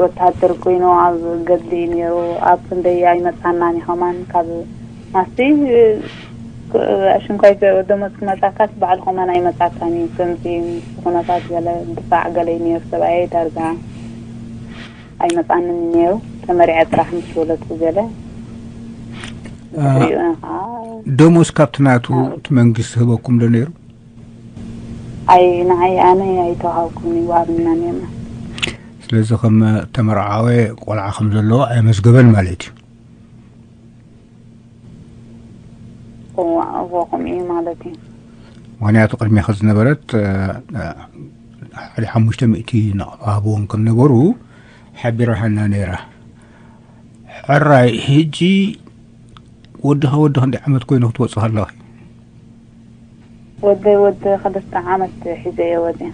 ወታሃደር ኮይኑ ኣብ ገድሊ እዩ ነይሩ። ኣብ ክንደይ ኣይመጽኣናን እዩ ከማን። ካብ ማስቲ፣ እ፣ ክ-፣ ሽንኳይ ከ-፣ ደሞዝ ክመጻካስ ባዕሉ ከማን ኣይመጻካን እዩ። ከምዚ ምስ ኩነታት ገለ ድፋዕ ገለ እዩ ነይሩ ሰብኣየይ ዳርጋ። ኣይመጻንን ነይሩ። ተመሪዐ ጥራሕ ምስ ወለድኩ ገለ። አ፣ ብድሕሪኡ ኸዓ ደሞዝ ካብቲ ናቱ፣ ኣዎ። እቲ መንግስቲ ህበኩም ዶ ነይሩ? ኣይ፣ ንዓይ ኣነ ኣይተዋሃብኩን፣ ይወሃብና ነይርና። ስለዚ ከም ተመርዓወ ቆልዓ ከም ዘለዎ ኣየመዝገበን ማለት እዩ። እዋ፣ እዎ፣ ከምኡ እዩ ማለት እዩ። ምኽንያቱ ቅድሚኻ ዝነበረት፣ እ፣ እ፣ ሓደ ሓሙሽተ ሚእቲ ናቕፋ ሃብዎም ከም ነበሩ ሓቢራሃና ነይራ። ሕራይ፣ ሕጂ ወድኻ፣ ወዲ ክንደይ ዓመት ኮይኑ ክትወጽእ ከለኺ? ወዲ፣ ወዲ ክልተ ዓመት ሒዘ እየ ወፂአ።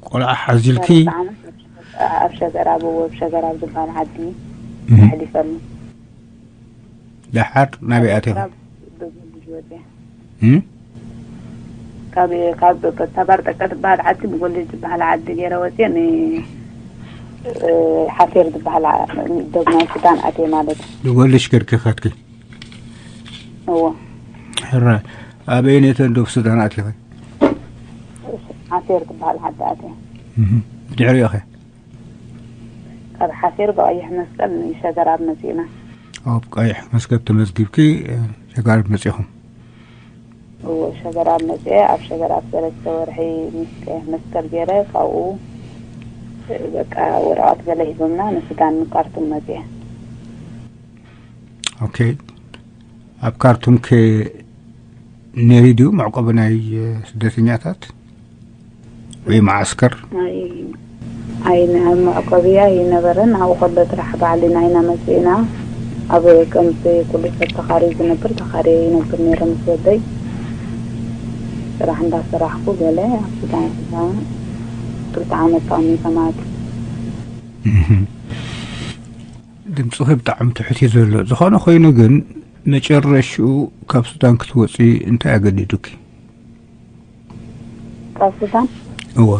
ቆልዓ ሓዚልኪ? ክልተ ዓመት ኣብ ሸገራብ፣ ኣብ ሸገራብ ዝበሃል ዓዲ እህ። ኣሕሊፈሉ። ደሓር ናበይ ኣቲኺ? ካብ ብጎልጅ ወፂአ። እም? ካብ፣ ካብ ተባር ጠቀ ትበሃል ዓዲ ብጎልጅ ትበሃል ዓዲ ገይረ ወፂአ ን-፣ እ፣ ሓፌር ዝበሃል ዓ-፣ ዶብ ናይ ሱዳን ኣትየ ማለት እዩ። ብጎልጅ ገርኪ ከድኪ? እዎ። ሕራይ። ኣበየነይተን ዶብ ሱዳን ኣቲኺ? ሓፌር ትበሃል ዓዲ ኣትየ። እህ። ድሕሪኡ ኸ? ካብ ሓፊር ብቐይሕ መስቀል ንሸገራብ መጺእና። ኣብ ቀይሕ መስቀል ተመዝጊብኪ፣ እ፣ ሸገራብ መጺኹም? እዎ፣ ሸገራብ መጺአ። ኣብ ሸገራብ ሰለስተ ወርሒ ምስ ቀይሕ መስቀል ገይረ፣ ካብኡ፣ እ፣ በቃ ወረቐት ገለ ሂቦምና፣ ንሱዳን ንካርቱም መጺአ። ኦኬ። ኣብ ካርቱም ከ ነይሩ ድዩ መዕቆቢ ናይ፣ እ፣ ስደተኛታት ወይ መዓስከር? ኣይ፣ ኣይ፣ ን-፣ መዕቆቢ ኣይነበረን። ኣብኡ ከሎ ጥራሕ ባዕልና ኢና መጺእና። ኣብ ከምዚ ኩሉ ሰብ ተኻርዩ ዝነብር፣ ተኻርየ ይነብር ነይረ ምስ ወደይ። ስራሕ እንዳሰራሕኩ ገለ ኣብ ሱዳን ክልተ ዓመት ተቐሚጠ ማለት እዩ። እህ። ድምፅኺ ብጣዕሚ ትሑት እዩ ዘሎ። ዝኾነ ኮይኑ ግን፣ መጨረሽኡ ካብ ሱዳን ክትወፂ እንታይ ኣገዲዱኪ? ካብ ሱዳን? እወ።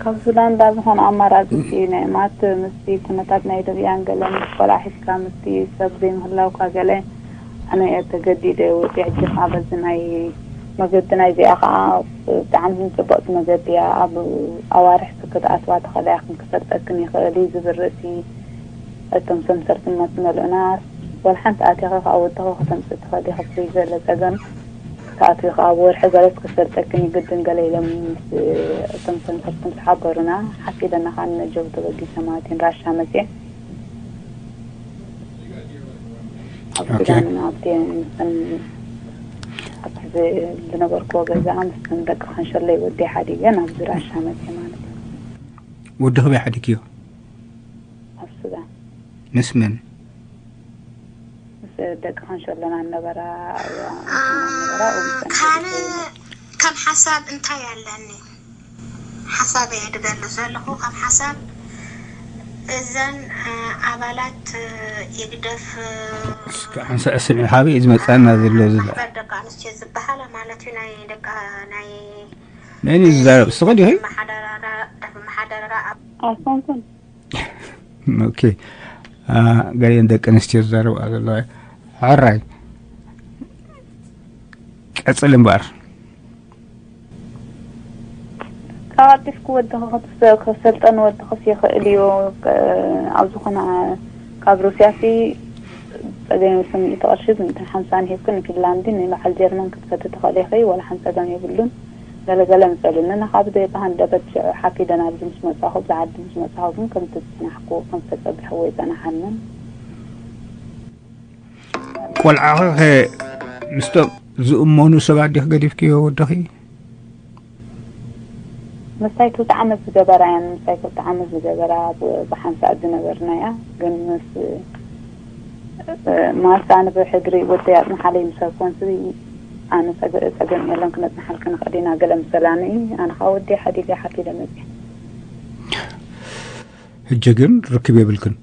ካብ ሱዳን እንዳ ዝኾነ ኣማራፂ ስኢነ፣ ማለት ምስቲ ኩነታት ናይ ደብያን ገለ ምስ ቆልዓ ሒዝካ ምስቲ ሰብ ዘይምህላውካ ገለ ኣነ እየ ተገዲደ ወፂአ። ሕጂ ከዓ በዚ ናይ መገዲ ናይዚኣ ከዓ ብጣዕሚ ፅብቕቲ መገዲ እያ። ኣብ ኣዋርሕ ስጋ ክትኣትዋ ትኽእላ ኢኽን፣ ክፈልጠክን ይኽእል እዩ ዝብል ርእሲ እቶም ሰምሰርቲ እናትመልኡና፣ ዋላ ሓንቲ ኣቲኻ ካብ ወድኺ ከተምፅእ ትኽእል ኢኺ። ብዘይ ዘለ ፀገም ተኣትዊ ከዓ ብወርሒ ገለስ ክፈልጠክን ይግድን ገለ ኢሎም ምስ እቶም ሰምሰርቲ ምስ ሓበሩና፣ ሓፍ ኢለና ከዓ ንነጀው ተበጊሰ ማለት እዩ፣ ንራሻ መፅየ። ኣብ ኦኬ። ሱዳን ኣብቲ ምስን ኣብ ዝነበርኩዎ ገዛ ምስን ደቂ ኻንሸለይ ወዲ ሓዲገ ናብዚ ራሻ መፅየ ማለት እዩ። ወዲ ኽበይ ሓዲግዮ? ኣብ ሱዳን ምስ መን? ምስ ደቂ ኻንሸለና ነበራ። ነበራ ካነ ከም ሓሳብ እንታይ ኣለኒ? ሓሳብ እየ ድገልጽ ዘለኹ። ከም ሓሳብ እዘን ኣባላት ኢግደፍ ሓንሳ ስምዒ ሓበይ እዩ ዝመፅኣና ዘሎ ዝላ ማሕበር ደቂ ኣንስትዮ ዝበሃላ ማለት እዩ፣ ናይ ደቂ ናይ መን እዩ ዝዛረብ? እስኺ ዲኺ? መሓደራ መሓደራ ኣብ ኣይኮንኩን። ኦኬ። ገሊአን ደቂ ኣንስትዮ ዝዛረብኣ ዘለዋ። ሕራይ፣ ቀፅል እምበኣር። ካብ ኣዲፍኩ ወድኺ ክትሰ- ክሰልጠን ወድኽስ ይኽእል እዩ። ኣብ ዝኾነ ካብ ሩስያ ሲ ፀገም የብሉን። ሚእቲ ቅርሺ ሚእትን ሓምሳን ሂብኪ ንፊንላንዲ ንበዓል ጀርመን ክትከዲ ትኽእሊ ኢኺ። ዋላ ሓንቲ ፀገም የብሉን። ገለገለ ምሰሉኒ ንካብ ዘይባሃን ደበት ሽዑ ሓፍ ኢለ ናብዚ ምስ መፃኹ፣ ብዛ ዓዲ ምስ መፃኹ ግን ከምቲ ዝፅናሕኩ ከም ዝተፀብሕዎ ይፀናሓንን። ቆልዓኺ ኸ ምስቶም ዝእመኑ ሰባት ዲኺ ገዲፍክዮ ወድኺ? ምሳይ ክልተ ዓመት ዝገበራ እያ። ምሳይ ክልተ ዓመት ዝገበራ ብ- ብሓንሳእ ዝነበርና እያ። ግን ምስ ማርታ ኣነ ብሕድሪ ወደይ ኣጽንሓለይ ምስ ኣኮንሲ ኣነ ጸገ- ጸገም የለን ክነጽንሓልኪ ንኽእል ኢና ገለ ምሰላኒ እዩ። ኣነ ኻ ወደይ ሓዲገ ሓፊደ መጽየ። ሕጂ ግን ርክብ የብልክን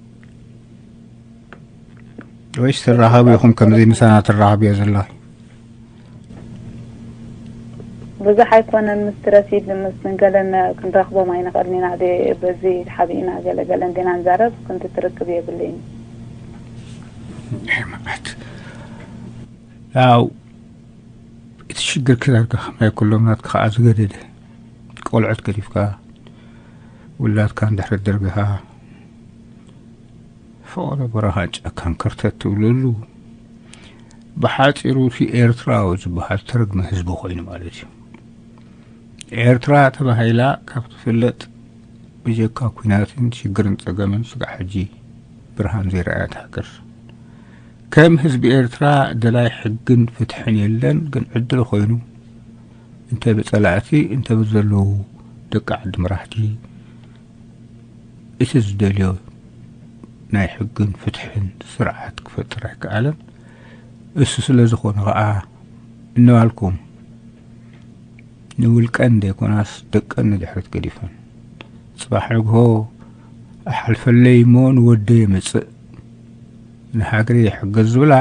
ወይስ ትራኸቡ ኢኹም? ከምዚ ምሳና ትራኸብዮ ዘለኺ? ብዙሕ ኣይኮነን፣ ምስ ረሲድ ምስ ገለን ክንረኽቦም ኣይንኽእልን ኢና። ደ- በዚ ሓቢእና ገለ ገለ እንዲና ንዛረብ፣ ክንዲ ትርክብ የብለይን። ማለት ያው እቲ ሽግር ክዳርካ ከማይ ኩሎም ናትካ ከዓ ዝገደደ ቆልዑት ገዲፍካ ውላድካ እንድሕር ደርቢኻ ፈቐዶ በረኻ ጫካን ከርተት ትብለሉ። ብሓፂሩ እቲ ኤርትራዊ ዝበሃል ተረግመ ህዝቢ ኮይኑ ማለት እዩ። ኤርትራ ተባሂላ ካብ ትፍለጥ ብጀካ ኩናትን ሽግርን ጸገምን ስጋዕ ሕጂ ብርሃን ዘይረኣየት ሃገር። ከም ህዝቢ ኤርትራ ደላይ ሕግን ፍትሕን የለን። ግን ዕድል ኮይኑ እንተ ብጸላእቲ እንተ ብዘለዉ ደቂ ዓዲ መራሕቲ እቲ ዝደልዮ ናይ ሕግን ፍትሕን ስርዓት ክፈጥር ኣይከኣለን። እሱ ስለ ዝኾነ ኸዓ እነባልኩም ንውልቀን ዘይኮናስ ደቀን ንድሕሪት ገዲፈን ጽባሕ ንግሆ ኣሓልፈለይ እሞ ንወደይ የምጽእ ንሃገረይ ይሕገዝ ዝብላ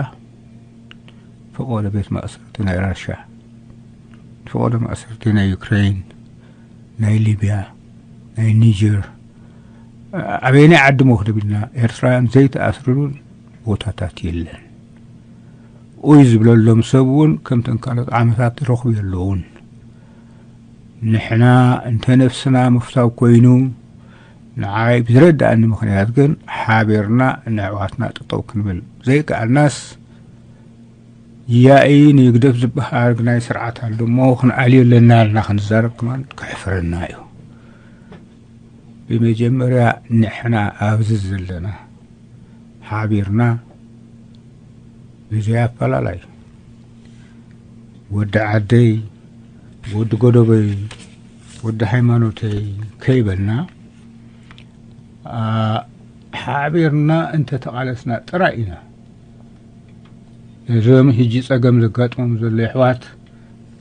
ፈቐዶ ቤት ማእሰርቲ ናይ ራሻ፣ ፈቐዶ ማእሰርቲ ናይ ዩክሬን፣ ናይ ሊብያ፣ ናይ ኒጀር፣ ኣበየናይ ዓዲ ሞ ክደብ ኢልና ኤርትራውያን ዘይተኣስርሉን ቦታታት የለን። ኡይ ዝብለሎም ሰብ እውን ከምተን ካልኦት ዓመታት ረኽቡ የለውን። ንሕና እንተ ነፍስና ምፍታው ኮይኑ ንዓይ ብዝረዳእኒ ምኽንያት ግን ሓቢርና ንኣሕዋትና ጠጠው ክንብል ዘይከኣልናስ ያኢ ንግደፍ ዝበሃል ግናይ ስርዓት ኣሎ እሞ ክንኣልዮ ኣለና ኢልና ክንዛረብ ከማን ከሕፍረና እዩ። ብመጀመርያ ንሕና ኣብዚ ዘለና ሓቢርና ብዘይ ኣፈላላይ ወዲ ዓደይ ወዲ ጎደቦይ ወዲ ሃይማኖተይ ከይበልና ሓቢርና እንተተቓለስና ጥራይ ኢና ነዞም ሕጂ ጸገም ዘጋጥሞም ዘሎ ኣሕዋት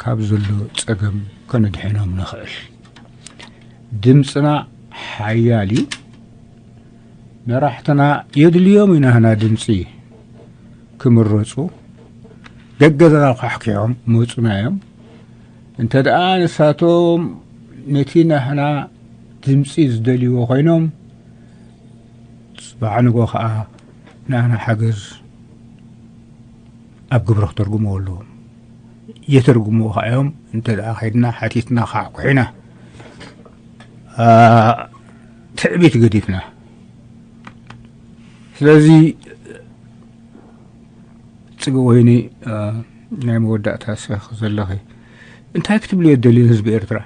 ካብ ዘሎ ጸገም ከነድሕኖም ንኽእል። ድምፅና ሓያል እዩ። መራሕትና የድልዮም ኢና ህና ድምፂ ክምረፁ ገገዛና ኳሕኪዖም መፁና እዮም። እንተ ደኣ ንሳቶም ነቲ ናህና ድምፂ ዝደልይዎ ኮይኖም ጽባሕ ንጎ ከዓ ናህና ሓገዝ ኣብ ግብሪ ክተርጉምዎ ኣለዎም። የተርጉምዎ ከዓ እዮም። እንተ ደኣ ከይድና ሓቲትና ከዓ ኩሒና ትዕቢት ገዲፍና። ስለዚ ጽገ ወይኒ፣ ናይ መወዳእታ ስኺ ዘለኺ እንታይ ክትብልዮ ደልዩ ህዝቢ ኤርትራ?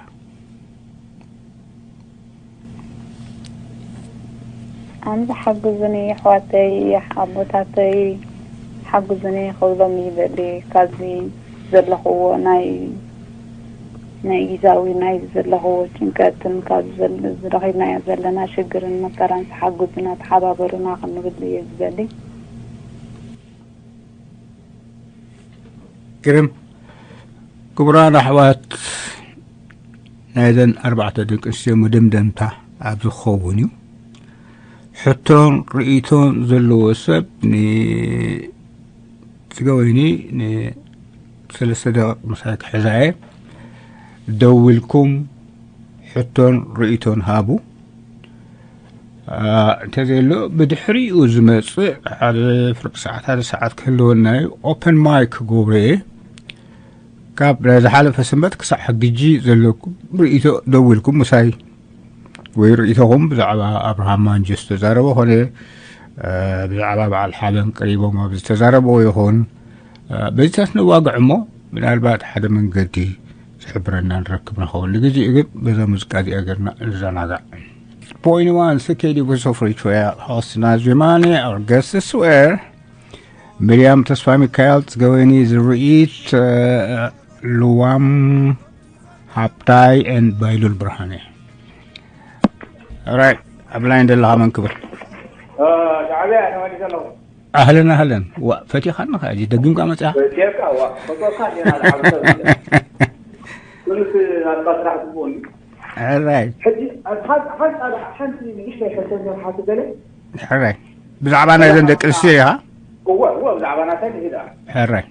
ኣንታ ሓግዙኒ ኣሕዋተይ ኣቦታተይ ሓግዙኒ ክብሎም ይደሊ። ካብዚ ዘለኽዎ ናይ ናይ ግዛዊ ናይ ዘለኽዎ ጭንቀትን ካብ ዝረኺብናዮ ዘለና ሽግርን መከራን ተሓግዙና ተሓባበሩና ክንብል እየ ዝደሊ። ግርም። ክቡራን ኣሕዋት፣ ናይዘን ኣርባዕተ ደቂ ኣንስትዮ መደምደምታ ኣብ ዝኸውን እዩ። ሕቶን ርእይቶን ዘለዎ ሰብ ንጽገ ወይኒ ንሰለስተ ደቂቕ ምሳይ ክሕዛየ ደውልኩም ሕቶን ርእይቶን ሃቡ። እንተዘየሎ ብድሕሪኡ ዝመፅእ ሓደ ፍርቂ ሰዓት ሓደ ሰዓት ክህልወና እዩ። ኦፐን ማይክ ክገብሮ እየ። ካብ ናይ ዝሓለፈ ሰንበት ክሳዕ ሕግጂ ዘለኩም ርእይቶ ደዊልኩም ምሳይ ወይ ርእይቶኹም ብዛዕባ ኣብርሃም ማንጆ ዝተዛረቦ ኾነ ብዛዕባ በዓል ሓበን ቀሪቦም ኣብ ዝተዛረብዎ ይኹን በዚታት ነዋግዕ እሞ ምናልባት ሓደ መንገዲ ዝሕብረና ንረክብ ንኸውን። ንግዜኡ ግን በዛ ሙዚቃ እዚኣ ገርና ንዘናጋዕ። Point one, Sekedi Vosofrichoya, Hosna Jumane, our guests were Miriam Tesfamikael, Tsgawini Zruit, uh, Luam Haptai, and Bailul Brahane. All right, ኣብ ላይን ዘለኻ መን ክብል? ሻዕብያ ተመሊሰ ኣለኹ። ኣህለን ኣህለን። ዋ ፈቲኻኒ ኸ እዚ ደጊምካ መጽኣ። ቴካ ዋ ፈቶካ ዜና ዝዓብሰብ ኩሉ ናትካ ስራሕ ጽቡቅ እዩ። ሕራይ ሕጂ ሓንቲ ሓንቲ ንእሽተይ ሕቶ እንተሓቲ ገለ ሕራይ ብዛዕባ ናይ ዘን ደቂ ኣንስትዮ ኢኻ። እወ እወ ብዛዕባ ናተን ይዳ ሕራይ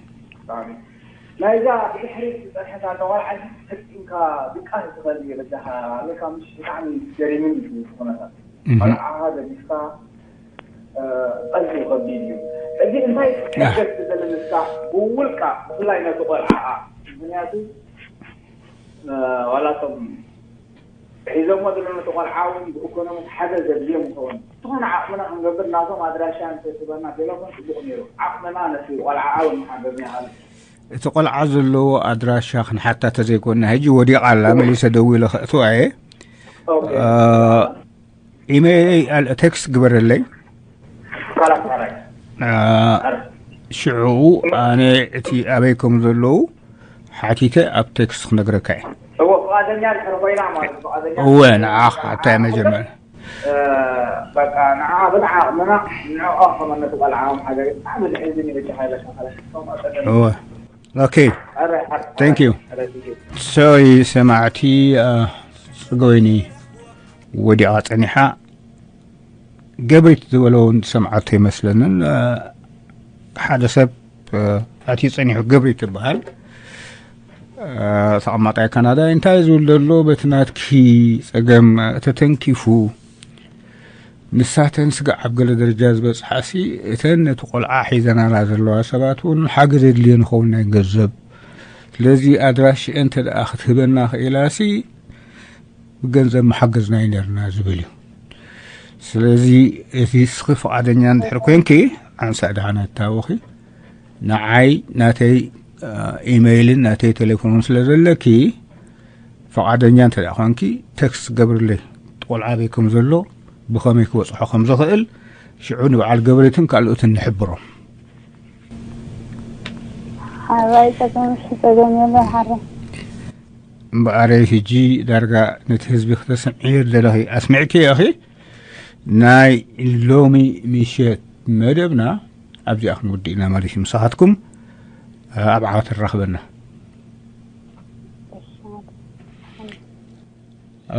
ናይዛ ብድሕሪት ዝፀንሐት ኣለ ቆልዓ ሕዚ ፈፂምካ ድቃስ ትኸእል እየ በጃኻ ኣለካ ምሽ ብጣዕሚ ገሪምን እዩ እቲ ኩነታት ቆልዓኻ ገዲፍካ ቀልቢ ከቢድ እዩ። እዚ እንታይ ክሕገዝ ትደሊ ንስኻ ብውልቃ ብፍላይ ነቲ ቆልዓኣ ምክንያቱ ዋላ እቶም ሒዞሞ ዘለዉ ነቲ ቆልዓ እውን ብኢኮኖሚ ሓገዝ ዘድልዮም ይኸውን ዝኾነ ዓቕምና ክንገብር ናቶም ኣድራሻ እንተትህበና ቴሌፎን ፅቡቕ ነይሩ ዓቕምና ነቲ ቆልዓኣ እውን ምሓገዝና ይሃሉ እቲ ቆልዓ ዘለዎ ኣድራሻ ክንሓታ ተዘይኮንና ሕጂ ወዲቓ ኣላ መሊሰ ደዊለ ከእትዋ እየ ኢሜይለይ ቴክስት ግበረለይ ሽዑ ኣነ እቲ ኣበይ ከም ዘለዉ ሓቲተ ኣብ ቴክስት ክነግረካ እየ እወ ፍቓደኛ ድሕር ኮይና ማለት ፍቓደኛ እወ ንዓኻ እንታይ መጀመር በቃ ንዓ ብንዓ ምና ንዕኦ ከመነቱ ቆልዓ ሓደ ብጣዕሚ ዝሕዝን እዩ በጃኻ ኢለካ ካለ ከምኡ ቀደም እወ ኦኬ ኣረ ሓር Thank you. ሶይ ሰማዕቲ ጽገወይኒ ወዲቓ ጸኒሓ ገብሪት ዝበለውን ሰምዓቶ ይመስለንን ሓደ ሰብ ኣትዩ ጸኒሑ ገብሪት ትበሃል ተቐማጣይ ካናዳ እንታይ ዝብል ዘሎ በቲ ናትኪ ጸገም ተተንኪፉ ንሳተን ስጋዕ ኣብ ገለ ደረጃ ዝበጽሓሲ እተን ነቲ ቆልዓ ሒዘናላ ዘለዋ ሰባት እውን ሓገዝ የድልየን ይኸውን ናይ ገንዘብ ስለዚ ኣድራሽአን እንተ ደኣ ክትህበና ክኢላሲ ብገንዘብ ምሓገዝናይ ነርና ዝብል እዩ ስለዚ እቲ ስኺ ፍቓደኛ እንድሕር ኮንኪ ኣንሳእ ደሓን ኣታወኺ ንዓይ ናተይ ኢመይልን ናተይ ቴሌፎንን ስለ ዘለኪ ፍቓደኛ እንተ ደኣ ኮንኪ ቴክስት ገብርለይ ቆልዓ ኣበይ ከም ዘሎ ብኸመይ ክበፅሖ ከም ዝኽእል ሽዑ ንበዓል ገብሬትን ካልኦትን ንሕብሮም ሓራይ ጸገም ጸገም የለን ሓራይ እምበኣረይ ሕጂ ዳርጋ ነቲ ህዝቢ ክተስምዕዮ ዘለኺ ኣስሚዕኪ ኢኺ ናይ ሎሚ ምሸት መደብና ኣብዚኣ ክንውድእ ኢና ማለት እዩ ምሳኻትኩም ኣብ ዓወት ንራኽበና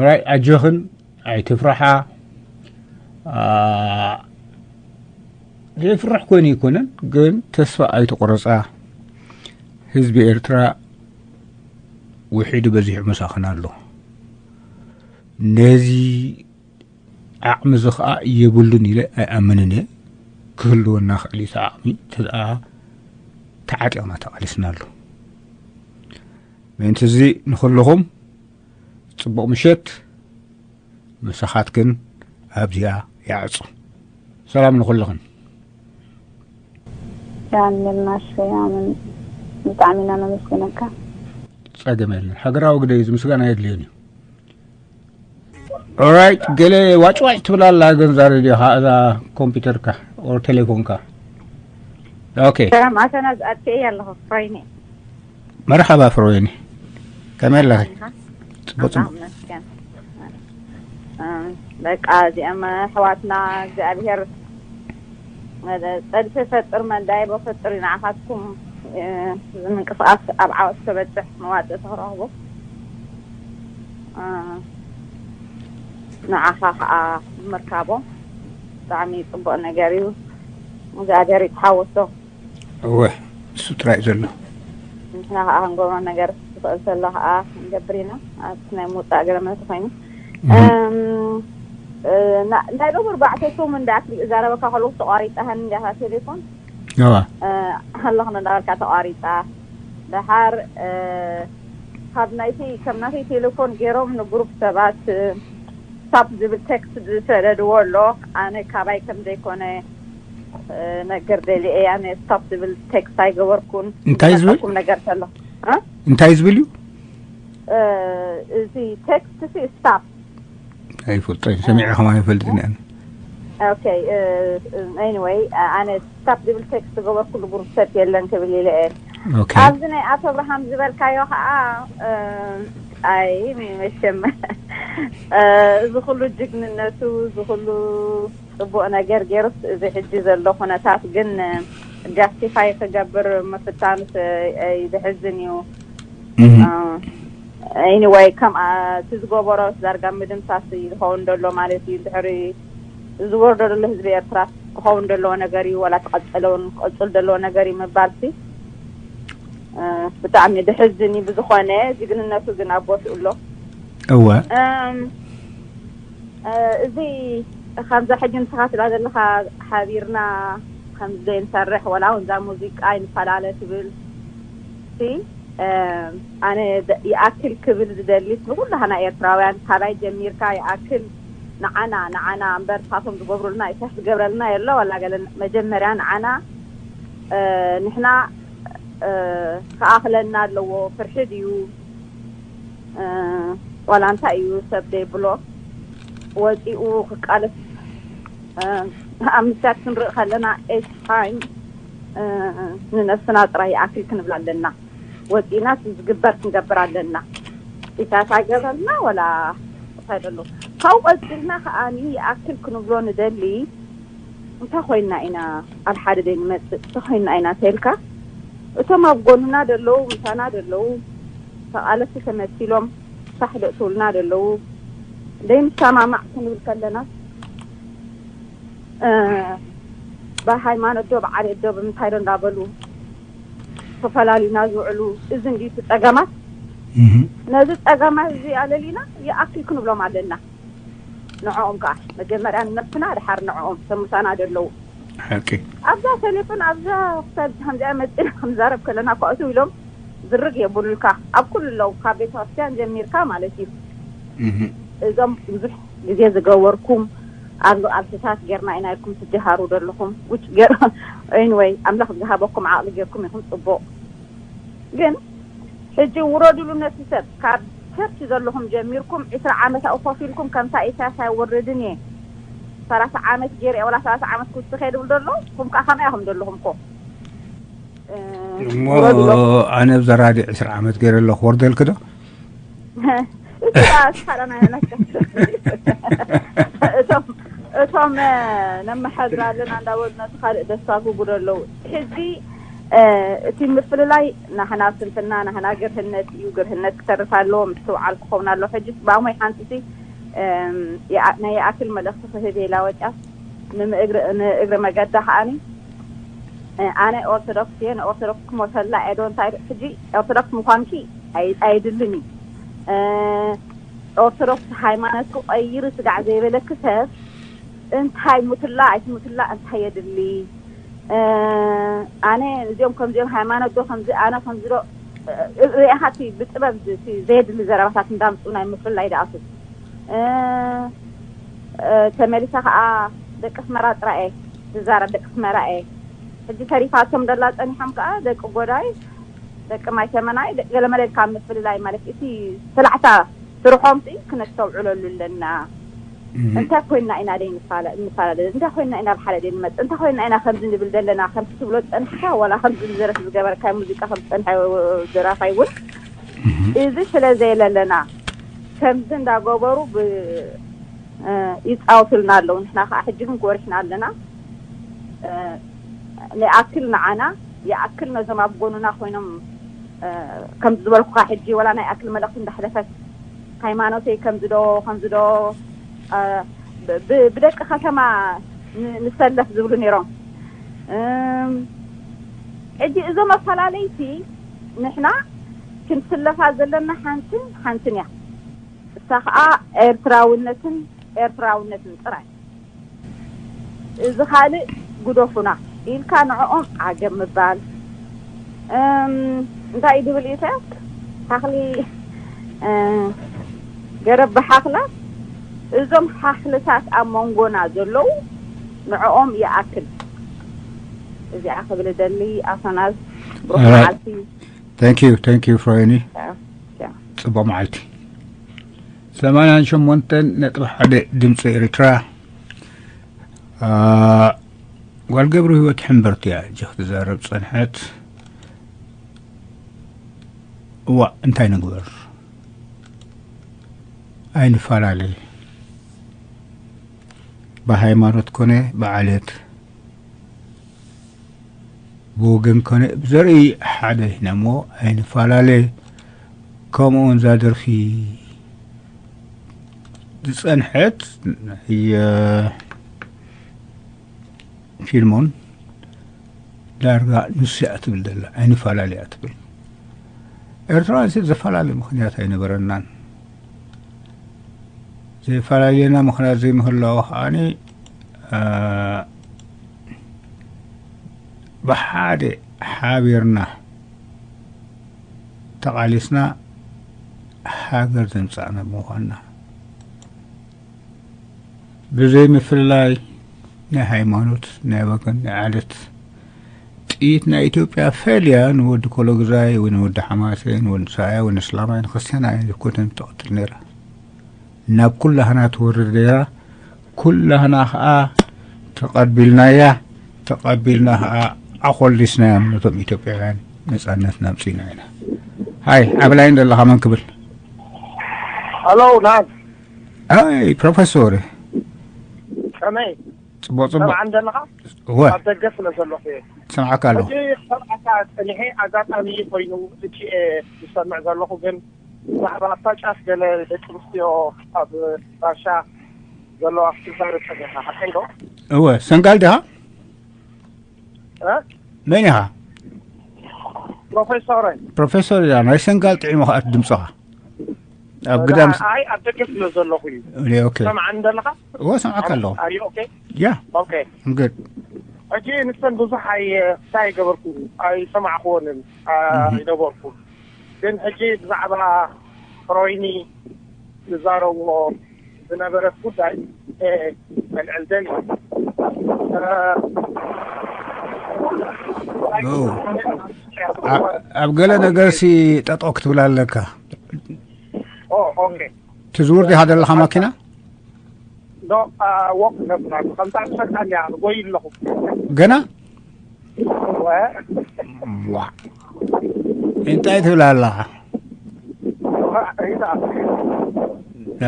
ራይ ኣጆኽን ኣይትፍርሓ ዘይፍርሕ ኮይኑ ኣይኮነን ግን ተስፋ ኣይትቁረፃ ህዝቢ ኤርትራ ውሒዱ በዚሑ መሳኽን ኣሎ ነዚ ዓቕሚ እዚ ኸዓ የብሉን ኢለ ኣይኣምንን እየ ክህልወና ክእል እቲ ዓቕሚ ተደኣ ተዓጢቕና ተቓሊስናሉ ምእንቲ እዚ ንኹልኹም ፅቡቕ ምሸት ምሳኻትክን ኣብዚኣ ይዓጹ። ሰላም ንኹልኽን። ዳንኤል ናሽከይ ኣመን፣ ብጣዕሚ ኢና ነመስግነካ። ጸገም የለን። ሃገራዊ ግደ እዩ፣ ምስጋና የድልዮን እዩ። ኦራይት፣ ገለ ዋጭዋጭ ትብል ኣላ ገንዛ ሬድዮኻ፣ እዛ ኮምፒውተርካ ኦር ቴሌፎንካ። ኦኬ። ሰላም ኣተና ዝኣትየ ኣለኹ ፍሮይኒ። መርሓባ ፍሮይኒ፣ ከመይ ኣለኺ? ጽቡቅ ኣምላኽ ጽቡቅ። ይመስገን። እም፣ በቃ እዚኦም ኣሕዋትና እግዚኣብሔር ጸድፊ ፈጥር መዳይቦ ፈጥር ንዓኻትኩም፣ እ፣ እዚ ምንቅስቃስ ኣብ ዓወት ተበጽሕ መዋጽእ ተረኽቦ፣ እ፣ ንዓኻ ከዓ ምርካቦ ብጣዕሚ ጽቡቅ ነገር እዩ። እግዚኣብሔር ይተሓወሶ። እወ፣ እሱ ጥራይ እዩ ዘሎ። ንሕና ከዓ ክንገብሮ ነገር ዝኽእል ዘሎ ከዓ ክንገብር ኢና። ኣብቲ ናይ ምውፃእ ገለ ማለት ኮይኑ እህ። እም፣ እ፣ ና- ናይ ሎሚ ኣርባዕተ ሰሙን እንዳኣክል እዛረበካ ከለኩ ተቋሪፃ ሃኒ እንዲያታ ቴሌፎን እዋ። እ፣ ኣለኹ እንዳበልካ ተቋሪፃ። ደሓር እ፣ ካብ ናይቲ ከም ናተይ ቴሌፎን ገይሮም ንግሩፕ ሰባት እ፣ ስታፕ ዝብል ቴክስት ዝሰደድዎ ኣሎ። ኣነ ካባይ ከም ዘይኮነ እ፣ ነገር ደሊ እየ። ኣነ ስታፕ ዝብል ቴክስት ኣይገበርኩን። እንታይ ዝብል? ዝመፀኩም ነገር ተሎ እ? እንታይ ዝብል እዩ? እ፣ እዚ ቴክስት ሲ ስታፕ ኣይፈልጦ፣ ሰሚዐ ከማን ኣይፈልጥን እየ። ኦኬ። ኤኒወይ ኣነ ስታፕ ዝብል ቴክስት ዝገበርኩሉ ግሩፕ ሰብ የለን ክብል ኢለ እየ። ኦኬ። ኣብዚ ናይ ኣቶ ኣብርሃም ዝበልካዮ ከዓ እ፣ ኣይ መሸም እ፣ እዚ ኩሉ ጅግንነቱ፣ እዚ ኩሉ ፅቡቅ ነገር ገይሩስ፣ እዚ ሕጂ ዘሎ ኩነታት ግን ጃስቲፋይ ክገብር ምፍታኑስ፣ እ፣ እ፣ ዘሕዝን እዩ። እህ። ኤኒወይ ከም እ፣ እቲ ዝገበሮ ዳርጋ ምድምሳስ እዩ ዝኸውን ዘሎ ማለት እዩ። ድሕሪ ዝወርዶ ዘሎ ህዝቢ ኤርትራ ክኸውን ዘለዎ ነገር እዩ፣ ዋላ ተቐጸለውን ክቐጽል ዘለዎ ነገር እዩ ምባልሲ እ፣ ብጣዕሚ ድሕዝን እዩ። ብዝኾነ ጅግንነቱ ግን ኣብ ቦትኡ ኣሎ። እወ። እም፣ እ፣ እዚ ከምዛ ሕጂ ንስኻ ትብላ ዘለኻ ሓቢርና ከምዚ ዘይንሰርሕ ወላ እውን እዛ ሙዚቃ ይንፈላለ ትብል ሲ፣ እ፣ ኣነ ደ- ይኣክል ክብል ዝደሊስ ንኩላህና ኤርትራውያን ካባይ ጀሚርካ ይኣክል ንዓና ንዓና እምበር ንሳቶም ዝገብሩልና ኢሳያስ ዝገብረልና የሎ ዋላ ገለ መጀመርያ ንዓና እ፣ ንሕና እ፣ ክኣኽለና ኣለዎ ፍርሒ ድዩ እ፣ ዋላ እንታይ እዩ ሰብ ደይብሎ ወፂኡ ክቃለስ እ፣ ኣብ ምሻት ክንርኢ ከለና ኤች ታይም እ፣ ንነብስና ጥራይ ይኣክል ክንብል ኣለና። ወፂእና ዝግበር ክንገብር ኣለና። ኢሳያስ ኣይገበረልና ወላ እንታይ ደሎ ካብኡ ቀፂልና ከዓኒ ይኣክል ክንብሎ ንደሊ እንታይ ኮይና ኢና ኣብ ሓደ ደይ ንመፅእ እንታይ ኮይና ኢና ተልካ እቶም ኣብ ጎንና ደለዉ ምሳና ደለዉ ተቓለስቲ ተመሲሎም ሳሕ ደእትውልና ደለዉ ደይ ንሰማማዕ ክንብል ከለና እ፣ ብሃይማኖት ዶ ብዓሌት ዶ ብምንታይ ዶ እንዳበሉ ተፈላልዩና ዝውዕሉ እዚ እንዲ እቲ ፀገማት እህ። ነዚ ፀገማት እዚ ኣለሊና ይኣክል ክንብሎም ኣለና። ንዕኦም ከዓ መጀመርያ ንነብስና ድሓር ንዕኦም ተምሳና ደለዉ ሓቂ። ኣብዛ ቴሌፎን ኣብዛ ክሳብ ከምዚኣ መፂና ክንዛረብ ከለና እኳ እትው ኢሎም ዝርግ የብሉልካ ኣብ ኩሉ ኣለዉ ካብ ቤተክርስትያን ጀሚርካ ማለት እዩ። እህ። እዞም ብዙሕ ግዜ ዝገበርኩም ኣብ ኣብስታት ጌርና ኢና ኢልኩም ትጀሃሩ ዘለኹም ውጭ ገር ኤኒወይ ኣምላኽ ዝሃበኩም ዓቕሊ ጌርኩም ኢኹም ፅቡቕ። ግን ሕጂ ውረድሉ ነቲ ሰብ ካብ ቸርች ዘለኹም ጀሚርኩም ዕስራ ዓመት ኣብኡ ኮፍ ኢልኩም ከምታ ኢሳያስ ኣይወርድን እየ ሰላሳ ዓመት ገይረ እየ ወላ ሰላሳ ዓመት ክውስኸ ድብል ዘሎ ኩም ከዓ ከምኣ ኢኹም ዘለኹም ኮ እሞ ኣነ ኣብዛ ራድዮ ዕስራ ዓመት ገይረ ኣለኹ ወርደልክ ዶ? እዚኣ ስሓላ ናይ ነካ እቶም እቶም ነመሓድር ኣለና እንዳበሉ ነቲ ካልእ ደስታጉጉ ኣለዉ። ሕዚ እቲ ምፍልላይ ናህና ስንፍና ናህና ግርህነት እዩ። ግርህነት ክተርፍ ኣለዎ፣ ምስትውዓል ክኸውን ኣለዎ። ሕጂ ብኣሞይ ሓንቲ ሲ ናይ ይኣክል መልእኽቲ ክህብ ኢላ ወጫ ንምእግሪ ንእግሪ መገዳ ከዓኒ ኣነ ኦርቶዶክስ እየ ንኦርቶዶክስ ክሞተላ እየ ዶ እንታይ ሕጂ ኦርቶዶክስ ምዃንኪ ኣይ- ኣየድልን እዩ። ኦርቶዶክስ ሃይማኖት ክቐይር ስጋዕ ዘይበለኪ ሰብ እንታይ ሙትላ ኣይትሙትላ እንታይ የድሊ? ኣነ እዚኦም ከምዚኦም ሃይማኖት ዶ ከምዚ ኣነ ከምዚ ዶ ርእኻቲ ብጥበብ ዘየድሊ ዘረባታት እንዳምፁ ናይ ምፍልላይ ደኣሱ ተመሊሳ ከዓ ደቂ ኣስመራ ጥራይ እየ ዝዛረብ፣ ደቂ ኣስመራ እየ። ሕጂ ተሪፋቶም ደላ ጸኒሖም ከዓ ደቂ ጎዳይ፣ ደቂ ማይ ተመናይ፣ ደቂ ገለመለ ኢልካ ምፍልላይ ማለት እቲ ሰላዕታ ስርሖም ሲ ክነስተውዕለሉ ኣለና። እንታይ ኮይና ኢና ደይ ንፋለ- ንፈላለ? እንታይ ኮይና ኢና ብሓደ ደይ ንመጽእ? እንታይ ኮይና ኢና ከምዚ ንብል ዘለና? ከምቲ ትብሎ ጸንሕካ፣ ዋላ ከምዚ ዝደረፍ ዝገበርካ ሙዚቃ ከም ጸንሐ ደራፋይ እውን እዚ ስለ ዘየለለና ከምዚ እንዳገበሩ ብ- እ፣ ይጻወቱልና ኣለዉ። ንሕና ከዓ ሕጂ ግን ጎሪሕና ኣለና። እ፣ ንኣክል ንዓና ይኣክል ነዞም ኣብ ጎኑና ኮይኖም፣ እ፣ ከም ዝበልኩኻ ሕጂ ወላ ናይ ኣክል መልእኽቲ እንዳሕለፈት ሃይማኖተይ ከምዚ ዶ ከምዚ ዶ፣ እ፣ ብ- ብ- ብደቂ ከተማ ን- ንሰለፍ ዝብሉ ነይሮም። እም፣ ሕጂ እዞም ኣፈላለይቲ ንሕና ክንስለፋ ዘለና ሓንትን ሓንትን እያ። እሳ ኸኣ ኤርትራውነትን ኤርትራውነትን ጥራይ። እዚ ካልእ ግደፉና ኢልካ ንዕኦም ዓገብ ምባል። እም፣ እንታይ እዩ ድብል እዩ ተያት? ሓኽሊ፣ እ፣ ገረብ ብሓኽላ። እዞም ሓኽልታት ኣብ መንጎና ዘለዉ ንዕኦም ይኣክል። እዚኣ ክብል እደሊ። ኣሰናዝ፣ ብሩኽ መዓልቲ። Thank you, thank you ፍሮይኒ። ጽቡቕ መዓልቲ። ሰማንያን ሸሞንተን ነጥቢ ሓደ ድምፂ ኤርትራ። ጓል ገብሩ ህይወት ሕምብርቲ እያ እጂ ክትዛረብ ፀንሐት። እዋ፣ እንታይ ንግበር? ኣይንፈላለ፣ ብሃይማኖት ኮነ ብዓሌት፣ ብወገን ኮነ ብዘርኢ ሓደ ኢና እሞ ኣይንፈላለ። ከምኡውን እዛ ደርፊ ዝጸንሐት ናይ ፊልሞን ዳርጋ ንሱ እያ ትብል ዘላ፣ ኣይንፈላለ እያ ትብል። ኤርትራውያን ዘፈላለ ምኽንያት ኣይነበረናን። ዘፈላለየና ምኽንያት ዘይምህላው ከዓኒ ብሓደ ሓቢርና ተቓሊስና ሃገር ዘምጻእና ብምዃንና። ብዘይ ምፍልላይ ናይ ሃይማኖት፣ ናይ ወገን፣ ናይ ዓለት ጥይት ናይ ኢትዮጵያ ፈልያ ንወዲ ኮሎግዛይ ወይ ንወዲ ሓማሴ ንወዲ ሳያ ወይ ንስላማይ ንክርስቲያን ኣይኮነን ትቐትል ነይራ። ናብ ኩላህና ትወርድ ነይራ። ኩላህና ከዓ ተቐቢልናያ። ተቐቢልና ከዓ ኣኾሊስናያ ነቶም ኢትዮጵያውያን ነፃነት ናምፅና ኢና። ሃይ ዓብላይ እንደለኻ መን ክብል? ሄሎ ናት ኣይ ፕሮፌሶር ከመይ ፅቡቅ ፅቡቅ ሰምዓ እንደለኻ እወ ኣብ ደገ ስለ ዘለኹ እየ ሰምዓካ ኣለኹ ሕጂ ክሰምዓካ ፀኒሐ ኣጋጣሚ ኮይኑ እቺ እየ ዝሰምዕ ዘለኹ ግን ብዛዕባ ኣብታ ጫፍ ገለ ደቂ ኣንስትዮ ኣብ ራሻ ዘለዋ ክትዛረብ ፀኒሕካ ሓቀይ ዶ እወ ሰንጋል ዲኻ እ? መን ኢኻ ፕሮፌሶር ፕሮፌሶር ኢላ ናይ ሰንጋል ጥዒሙ ከኣት ድምፅኻ ኣብ ግዳም ኣይ ኣብ ደገ ስለ ዘለኹ እዩ እኔ ኦኬ ሰምዓኒ ዘለኻ እወ ሰምዓካ ኣለኹ ኣሪ ኦኬ ያ ኦኬ ግድ ሕጂ ንሰን ብዙሕ ኣይ እንታይ ገበርኩ ኣይሰማዕክዎንን ኣይነበርኩ ግን ሕጂ ብዛዕባ ፍሮይኒ ዝዛረብዎ ዝነበረት ጉዳይ እ፣ መልዕል ደልዩ እ፣ ኦ። ኣ- ኣብ ገለ ነገር ሲ ጠጠው ክትብል ኣለካ ኦ፣ ኦኬ ትዝውር ዲኻ ዘለኻ ማኪና ዶ አ፣ ወቅ ነብና ከምታ ትፈልጣ እንዲያ ንጎይ ኣለኹ ገና ወ ዋ እንታይ ትብል ኣለኻ ሪታ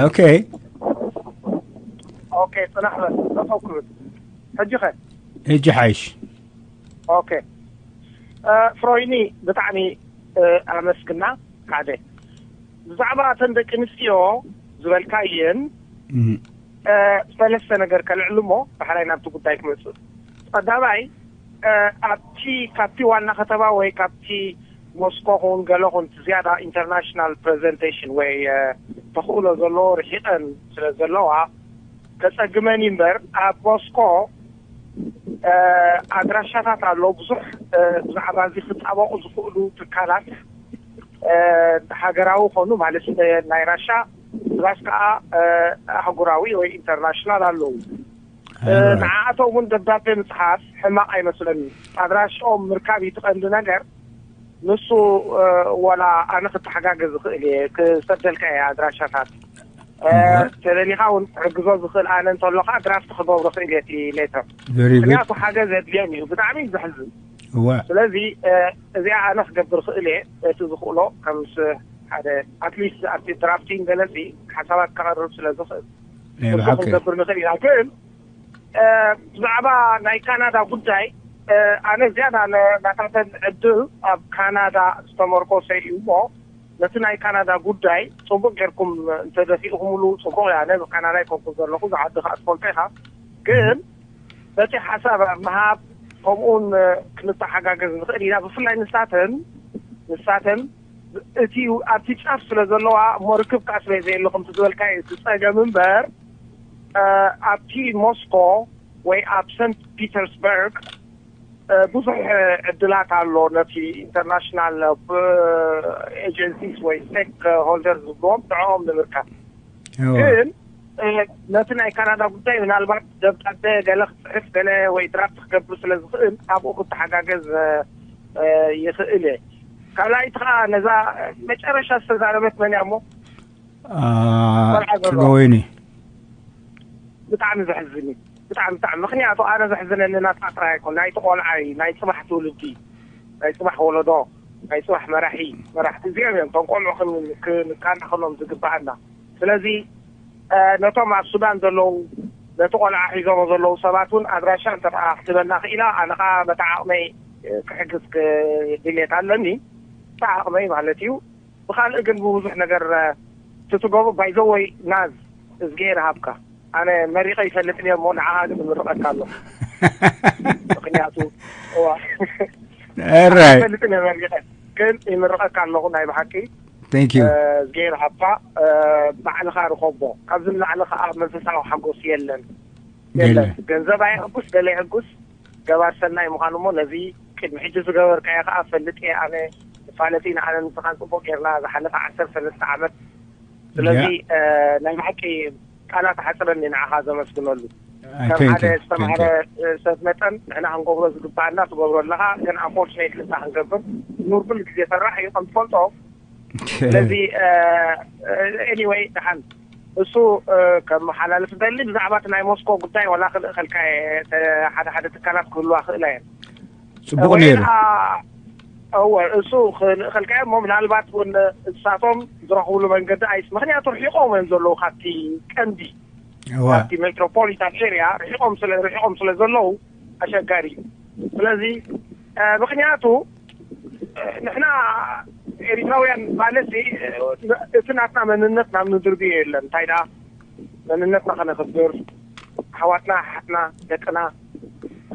ኦኬ ኦኬ ጽናሕ በል ተፈክሩ ሕጂ ኸ ሕጂ ሓይሽ ኦኬ እ፣ ፍሮይኒ ብጣዕሚ እ፣ ኣመስግና ሓደ ብዛዕባ እተን ደቂ ኣንስትዮ ዝበልካየን እም፣ እ፣ ሰለስተ ነገር ከልዕል እሞ ብሓላይ ናብቲ ጉዳይ ክመፅእ ቀዳማይ እ፣ ኣብቲ ካብቲ ዋና ከተማ ወይ ካብቲ ሞስኮ ኹን ገለ ኹን እቲ ዝያዳ ኢንተርናሽናል ፕሬዘንቴሽን ወይ እ፣ ተኽእሎ ዘለዎ ርሒቐን ስለ ዘለዋ ከፀግመን እዩ እምበር ኣብ ሞስኮ እ፣ ኣድራሻታት ኣሎ ብዙሕ እ፣ ብዛዕባ እዚ ክጣበቑ ዝኽእሉ ትካላት እ፣ ሃገራዊ ኾኑ ማለት እ፣ ናይ ራሻ ፕላስ ከዓ ኣህጉራዊ ወይ ኢንተርናሽናል ኣለዉ። ንዓኣቶም እውን ደብዳቤ ምፅሓፍ ሕማቕ ኣይመስለኒ። ኣድራሽኦም ምርካብ እዩ እቲ ቀንዲ ነገር። ንሱ ዋላ ኣነ ክተሓጋገዝ ዝኽእል እየ፣ ክሰደልካ እየ ኣድራሻታት። ተደሊኻ እውን ክሕግዞ ዝኽእል ኣነ እንተሎ ከዓ ድራፍት ክገብሮ ክእል እየ እቲ ሌተር። ምክንያቱ ሓገዝ የድልዮም እዩ። ብጣዕሚ እዩ ዘሕዝን። ስለዚ እዚኣ ኣነ ክገብር ክእል እየ፣ እቲ ዝኽእሎ ከምስ ሓደ ኣትሊስት ኣብቲ ድራፍቲን ገለፂ ሓሳባት ከቐርብ ስለ ዝኽእል ክንገብር ንኽእል ኢና። ግን ብዛዕባ ናይ ካናዳ ጉዳይ ኣነ ዝያዳ ናታተን ዕድል ኣብ ካናዳ ዝተመርኮሰ እዩ እሞ ነቲ ናይ ካናዳ ጉዳይ ፅቡቅ ጌርኩም እንተደፊእኩምሉ ፅቡቅ እያ። ኣነ ብካናዳ ይኮንኩ ዘለኹ ዝዓዲ ከዓ ትፈልጦ ኢኻ። ግን በቲ ሓሳብ ኣብ ምሃብ ከምኡውን ክንተሓጋገዝ ንኽእል ኢና። ብፍላይ ንሳተን ንሳተን እቲ ኣብቲ ጫፍ ስለ ዘለዋ እሞ ርክብ ከዓ ስለ ዘየለ ከምቲ ዝበልካዮ እቲ ፀገም እምበር ኣብቲ ሞስኮ ወይ ኣብ ሰንት ፒተርስበርግ ብዙሕ ዕድላት ኣሎ። ነቲ ኢንተርናሽናል ኤጀንሲስ ወይ ስቴክ ሆልደር ዝብልዎም ንዕኦም ንምርካብ ግን ነቲ ናይ ካናዳ ጉዳይ ምናልባት ደብዳቤ ገለ ክፅሕፍ ገለ ወይ ድራፍት ክገብር ስለ ዝኽእል ኣብኡ ክተሓጋገዝ ይኽእል እየ። ካልኣይቲ ከዓ ነዛ መጨረሻ ዝተዛረበት መን እያ እሞ ፅገወይኒ ብጣዕሚ ዘሕዝን እዩ። ብጣዕሚ ብጣዕሚ ምክንያቱ ኣነ ዘሕዝነኒ ናታ ጥራይ ኣይኮን ናይቲ ቆልዓ እዩ፣ ናይ ፅባሕ ትውልዲ፣ ናይ ፅባሕ ወለዶ፣ ናይ ፅባሕ መራሒ መራሕቲ እዚኦም እዮም እቶም ቆልዑ ክንካናኸሎም ዝግባኣና። ስለዚ ነቶም ኣብ ሱዳን ዘለዉ ነቲ ቆልዓ ሒዞሞ ዘለዉ ሰባት እውን ኣድራሻ እንተ ክትበና ክኢላ ኣነ ከዓ በታ ዓቕመይ ክሕግዝ ድሌት ኣለኒ። በታ ዓቕመይ ማለት እዩ። ብካልእ ግን ብብዙሕ ነገር ትትገብሩ ባይዘወይ ናዝ እዝግሄር ሃብካ። ኣነ መሪቀ ይፈልጥን እየ እሞ ንዓኻ ግን እምርቀካ ኣለኹ። ምክንያቱ እዋ ራይ ይፈልጥን እየ መሪቀ ግን ይምርቀካ ኣለኹ ናይ ብሓቂ። Thank you። እዝግሄር ሃብካ ባዕልኻ ርኸቦ። ካብዚ ንላዕሊ ከዓ መንፈሳዊ ሓጎስ የለን። የለን። ገንዘብ ኣየሕጉስ ገለ የሕጉስ ገባር ሰናይ ምዃኑ እሞ ነዚ ቅድሚ ሕጂ ዝገበርካዮ ከዓ ፈልጥ እየ ኣነ። ንፋለጢ ንዓነ ንስኻን ፅቡቅ ጌርና ዝሓለፈ ዓሰርተ ሰለስተ ዓመት። ስለዚ ናይ ብሓቂ ቃላት ሓፅረኒ ንዓኻ ዘመስግነሉ። ከም ሓደ ዝተምሃረ ሰብ መጠን ንሕና ክንገብሮ ዝግባኣና ትገብሮ ኣለኻ። ግን ኣንፎርችኔትሊ እንታይ ክንገብር ኑር ኩሉ ግዜ ፈራሕ እዩ ከም ትፈልጦ። ስለዚ ኤኒወይ ደሓን እሱ ከመሓላልፍ ደሊ ብዛዕባ እቲ ናይ ሞስኮ ጉዳይ ዋላ ክልእኸልካ ሓደ ሓደ ትካላት ክህልዋ ክእላ እየን። ፅቡቅ ነይሩ። እወ እሱ ክልእኸልካ እሞ ምናልባት እውን እሳቶም ዝረኽብሉ መንገዲ ኣይስ ምክንያቱ ርሒቆም እዮም ዘለዉ ካብቲ ቀንዲ እዋ ካብቲ ሜትሮፖሊታን ኤሪያ ርሒቆም ስለ ርሒቆም ስለ ዘለዉ ኣሸጋሪ እዩ። ስለዚ ምክንያቱ ንሕና ኤሪትራውያን ማለት እቲ ናትና መንነት ናብ ንድርብዮ የለን። እንታይ ደኣ መንነትና ከነኽብር ኣሕዋትና ኣሓትና ደቅና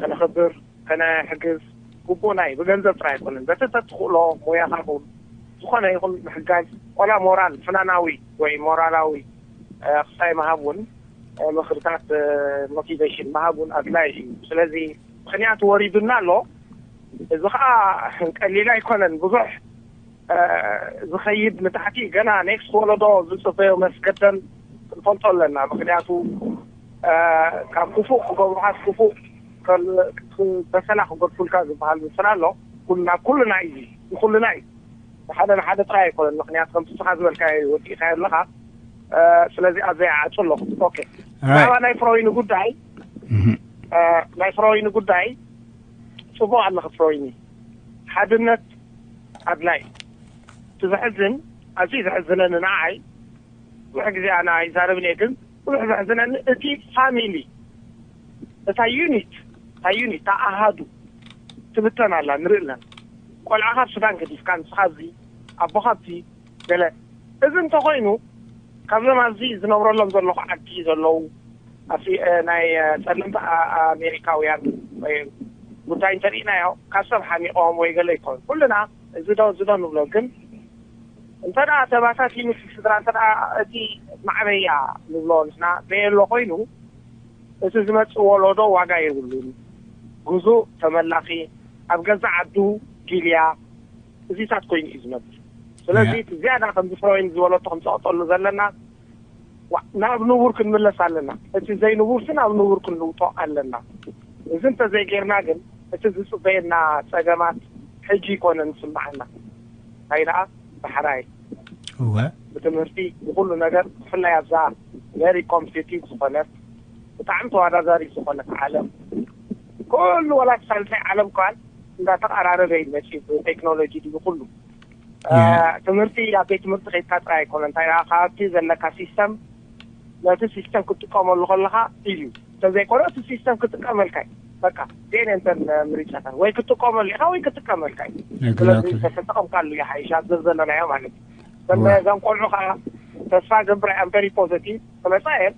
ከነኽብር ከነሕግዝ ግቡእና እዩ። ብገንዘብ ጥራይ ኣይኮነን በቲ ተትኽእሎ ሙያኻ ኹን ዝኾነ ይኹን ምሕጋዝ ዋላ ሞራል ፍናናዊ ወይ ሞራላዊ ክሳይ ምሃብ እውን ምኽርታት ሞቲቬሽን ምሃብ እውን ኣድላይ እዩ። ስለዚ ምኽንያቱ ወሪዱና ኣሎ። እዚ ከዓ ቀሊል ኣይኮነን። ብዙሕ ዝኸይድ ንታሕቲ ገና ኔክስት ወለዶ ዝፅበዮ መስገደል ክንፈልጦ ኣለና። ምክንያቱ ካብ ክፉእ ክገብሩኻስ ክፉእ በሰላ ክገድፉልካ ዝበሃል ምስላ ኣሎ። ናብ ኩልና እዩ ንኩልና እዩ ንሓደ ንሓደ ጥራይ ኣይኮነን። ምክንያቱ ከምቲ ንስኻ ዝበልካዮ ወዲእካዮ ኣለኻ። ስለዚ ኣብዘይ ዓፁ ኣለኹ። ኦኬ ብዛዕባ ናይ ፍሮይኒ ጉዳይ ናይ ፍሮይኒ ጉዳይ ፅቡቅ ኣለኺ ፍሮይኒ። ሓድነት ኣድላይ እቲ ዘሕዝን ኣዝዩ ዘሕዝነኒ ንዓይ ብዙሕ ግዜ ኣነ ኣይዛረብን እየ ግን ብዙሕ ዘሕዝነኒ እቲ ፋሚሊ እታ ዩኒት እታ ዩኒት እታ ኣሃዱ ትብተን ኣላ ንርኢ ኣለና። ቆልዓ ካብ ሱዳን ገዲፍካ ንስኻ ኣብዚ ኣቦኻ ኣብዚ ገለ እዚ እንተኮይኑ ካብዞም ኣብዚ ዝነብረሎም ዘለኹ ዓዲ ዘለዉ ናይ ጸለምቲ ኣሜሪካውያን ጉዳይ እንተሪእናዮ ካብ ሰብ ሓሚቖም ወይ ገለ ይኮኑ ኩልና እዚ ዶ እዚ ዶ ንብሎ ግን እንተ ደኣ ተባሳሲኑ ስድራ እንተ ደኣ እቲ ማዕበያ ንብሎ ንሕና ዘየሎ ኮይኑ እቲ ዝመጽእ ወለዶ ዋጋ የብሉን። ግዙእ ተመላኺ ኣብ ገዛ ዓዱ ጊልያ እዚታት ኮይኑ እዩ ዝነብር። ስለዚ እቲ ዝያዳ ከምዚ ፍሮይን ዝበለቶ ክንጸቕጠሉ ዘለና ናብ ንቡር ክንምለስ ኣለና። እቲ ዘይንቡርሲ ናብ ንቡር ክንልውጦ ኣለና። እዚ እንተዘይጌርና ግን እቲ ዝፅበየና ፀገማት ሕጂ ይኮነን ዝስምዓና። እንታይ ደኣ ዳሕራይ እወ ብትምህርቲ ብኩሉ ነገር ብፍላይ ኣብዛ very competitive ዝኾነት ብጣዕሚ ተወዳዳሪ ዝኾነት ዓለም ኩሉ ወላ ሳልሳይ ዓለም ከዋን እንዳተቐራረበ ይመፅእ ብቴክኖሎጂ ድዩ ኩሉ ትምህርቲ ኣብ ቤት ትምህርቲ ከይድካ ጥራይ ኣይኮነ እንታይ ደኣ ካብቲ ዘለካ ሲስተም ነቲ ሲስተም ክትጥቀመሉ ከለካ እዩ እንተዘይኮነ እቲ ሲስተም ክጥቀመልካ እዩ በቃ ዜን እንተን ምርጫታት ወይ ክትጥቀመሉ ኢካ ወይ ክትጥቀመልካ እዩ ስለዚ ተተጠቀምካሉ ይሓይሽ ኣብ ዘዘለናዮ ማለት እዩ እዘን ቆልዑ ከዓ ተስፋ ገብር ኣም ቨሪ ፖዘቲቭ ክመፃ እየን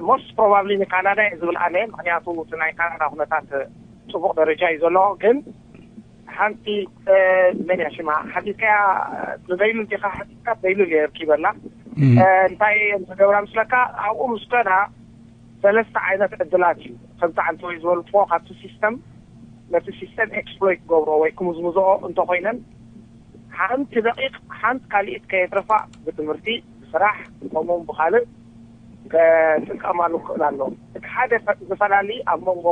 most probably ንካናዳ እየ ዝብል ኣነ ምክንያቱ እቲ ናይ ካናዳ ኩነታት ፅቡቅ ደረጃ እዩ ዘሎ ግን ሓንቲ መን እያ ሽማ ሓቲትካያ ንበይኑ እንዲካ ሓቲትካ በይኑ እየ ርኪበላ እንታይ እዮም ዝገብራ ምስለካ ኣብኡ ምስ ከዳ ሰለስተ ዓይነት ዕድላት እዩ ከምቲ ዓንተወይ ዝበልክዎ ካብቲ ሲስተም ነቲ ሲስተም ኤክስፕሎይት ክገብሮ ወይ ክምዝምዝኦ እንተኮይነን ሓንቲ ደቂቅ ሓንቲ ካሊእት ከየትረፋ ብትምህርቲ ብስራሕ ከምኡውን ብካልእ ከጥቀማሉ ክኽእል ኣለዎ እቲ ሓደ ዝፈላሊ ኣብ መንጎ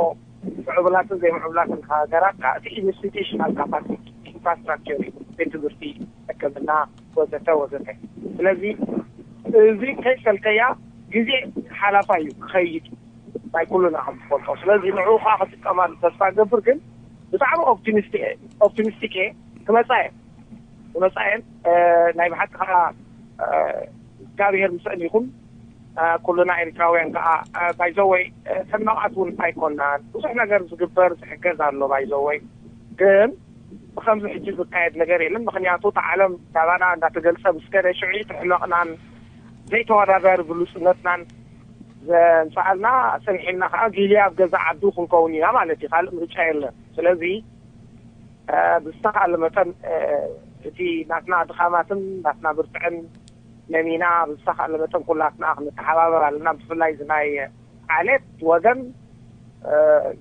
ምዕቡላትን ዘይምዕቡላትን ሃገራት እቲ ኢንስቲቱሽናል ካፓሲቲ ኢንፍራስትራክቸር እዩ ቤት ትምህርቲ ሕክምና ወዘተ ወዘተ ስለዚ እዚ ከይሰልከያ ግዜ ሓላፋ እዩ ክኸይድ ናይ ኩሉና ከም ትፈልጦ ስለዚ ንዕኡ ከዓ ክጥቀማሉ ተስፋ ገብር ግን ብጣዕሚ ኦፕቲሚስቲክ እየ ክመፃ እየን ክመፃ እየን ናይ ብሓቂ ከዓ እግዚኣብሔር ምስእን ይኹን ኩሉና ኤርትራውያን ከዓ ባይዘወይ ሕማቃት እውን ኣይኮናን ብዙሕ ነገር ዝግበር ዝሕገዝ ኣሎ ባይዘወይ ግን ብከምዚ ሕጂ ዝካየድ ነገር የለን ምክንያቱ እቲ ዓለም ናባና እንዳተገልፀ ምስ ከደ ሽዑ ትሕመቕናን ዘይተወዳዳሪ ብሉፅነትናን ዘምፀኣልና ሰሚዒና ከዓ ጊልያ ኣብ ገዛ ዓዱ ክንከውን ኢና ማለት እዩ ካልእ ምርጫ የለን ስለዚ ብዝተኻለ መጠን እቲ ናትና ድኻማትን ናትና ብርትዕን ነሚና ብዝተኻለ መጠን ኩላትና ክንተሓባበር ኣለና ብፍላይ እዚ ናይ ዓሌት ወገን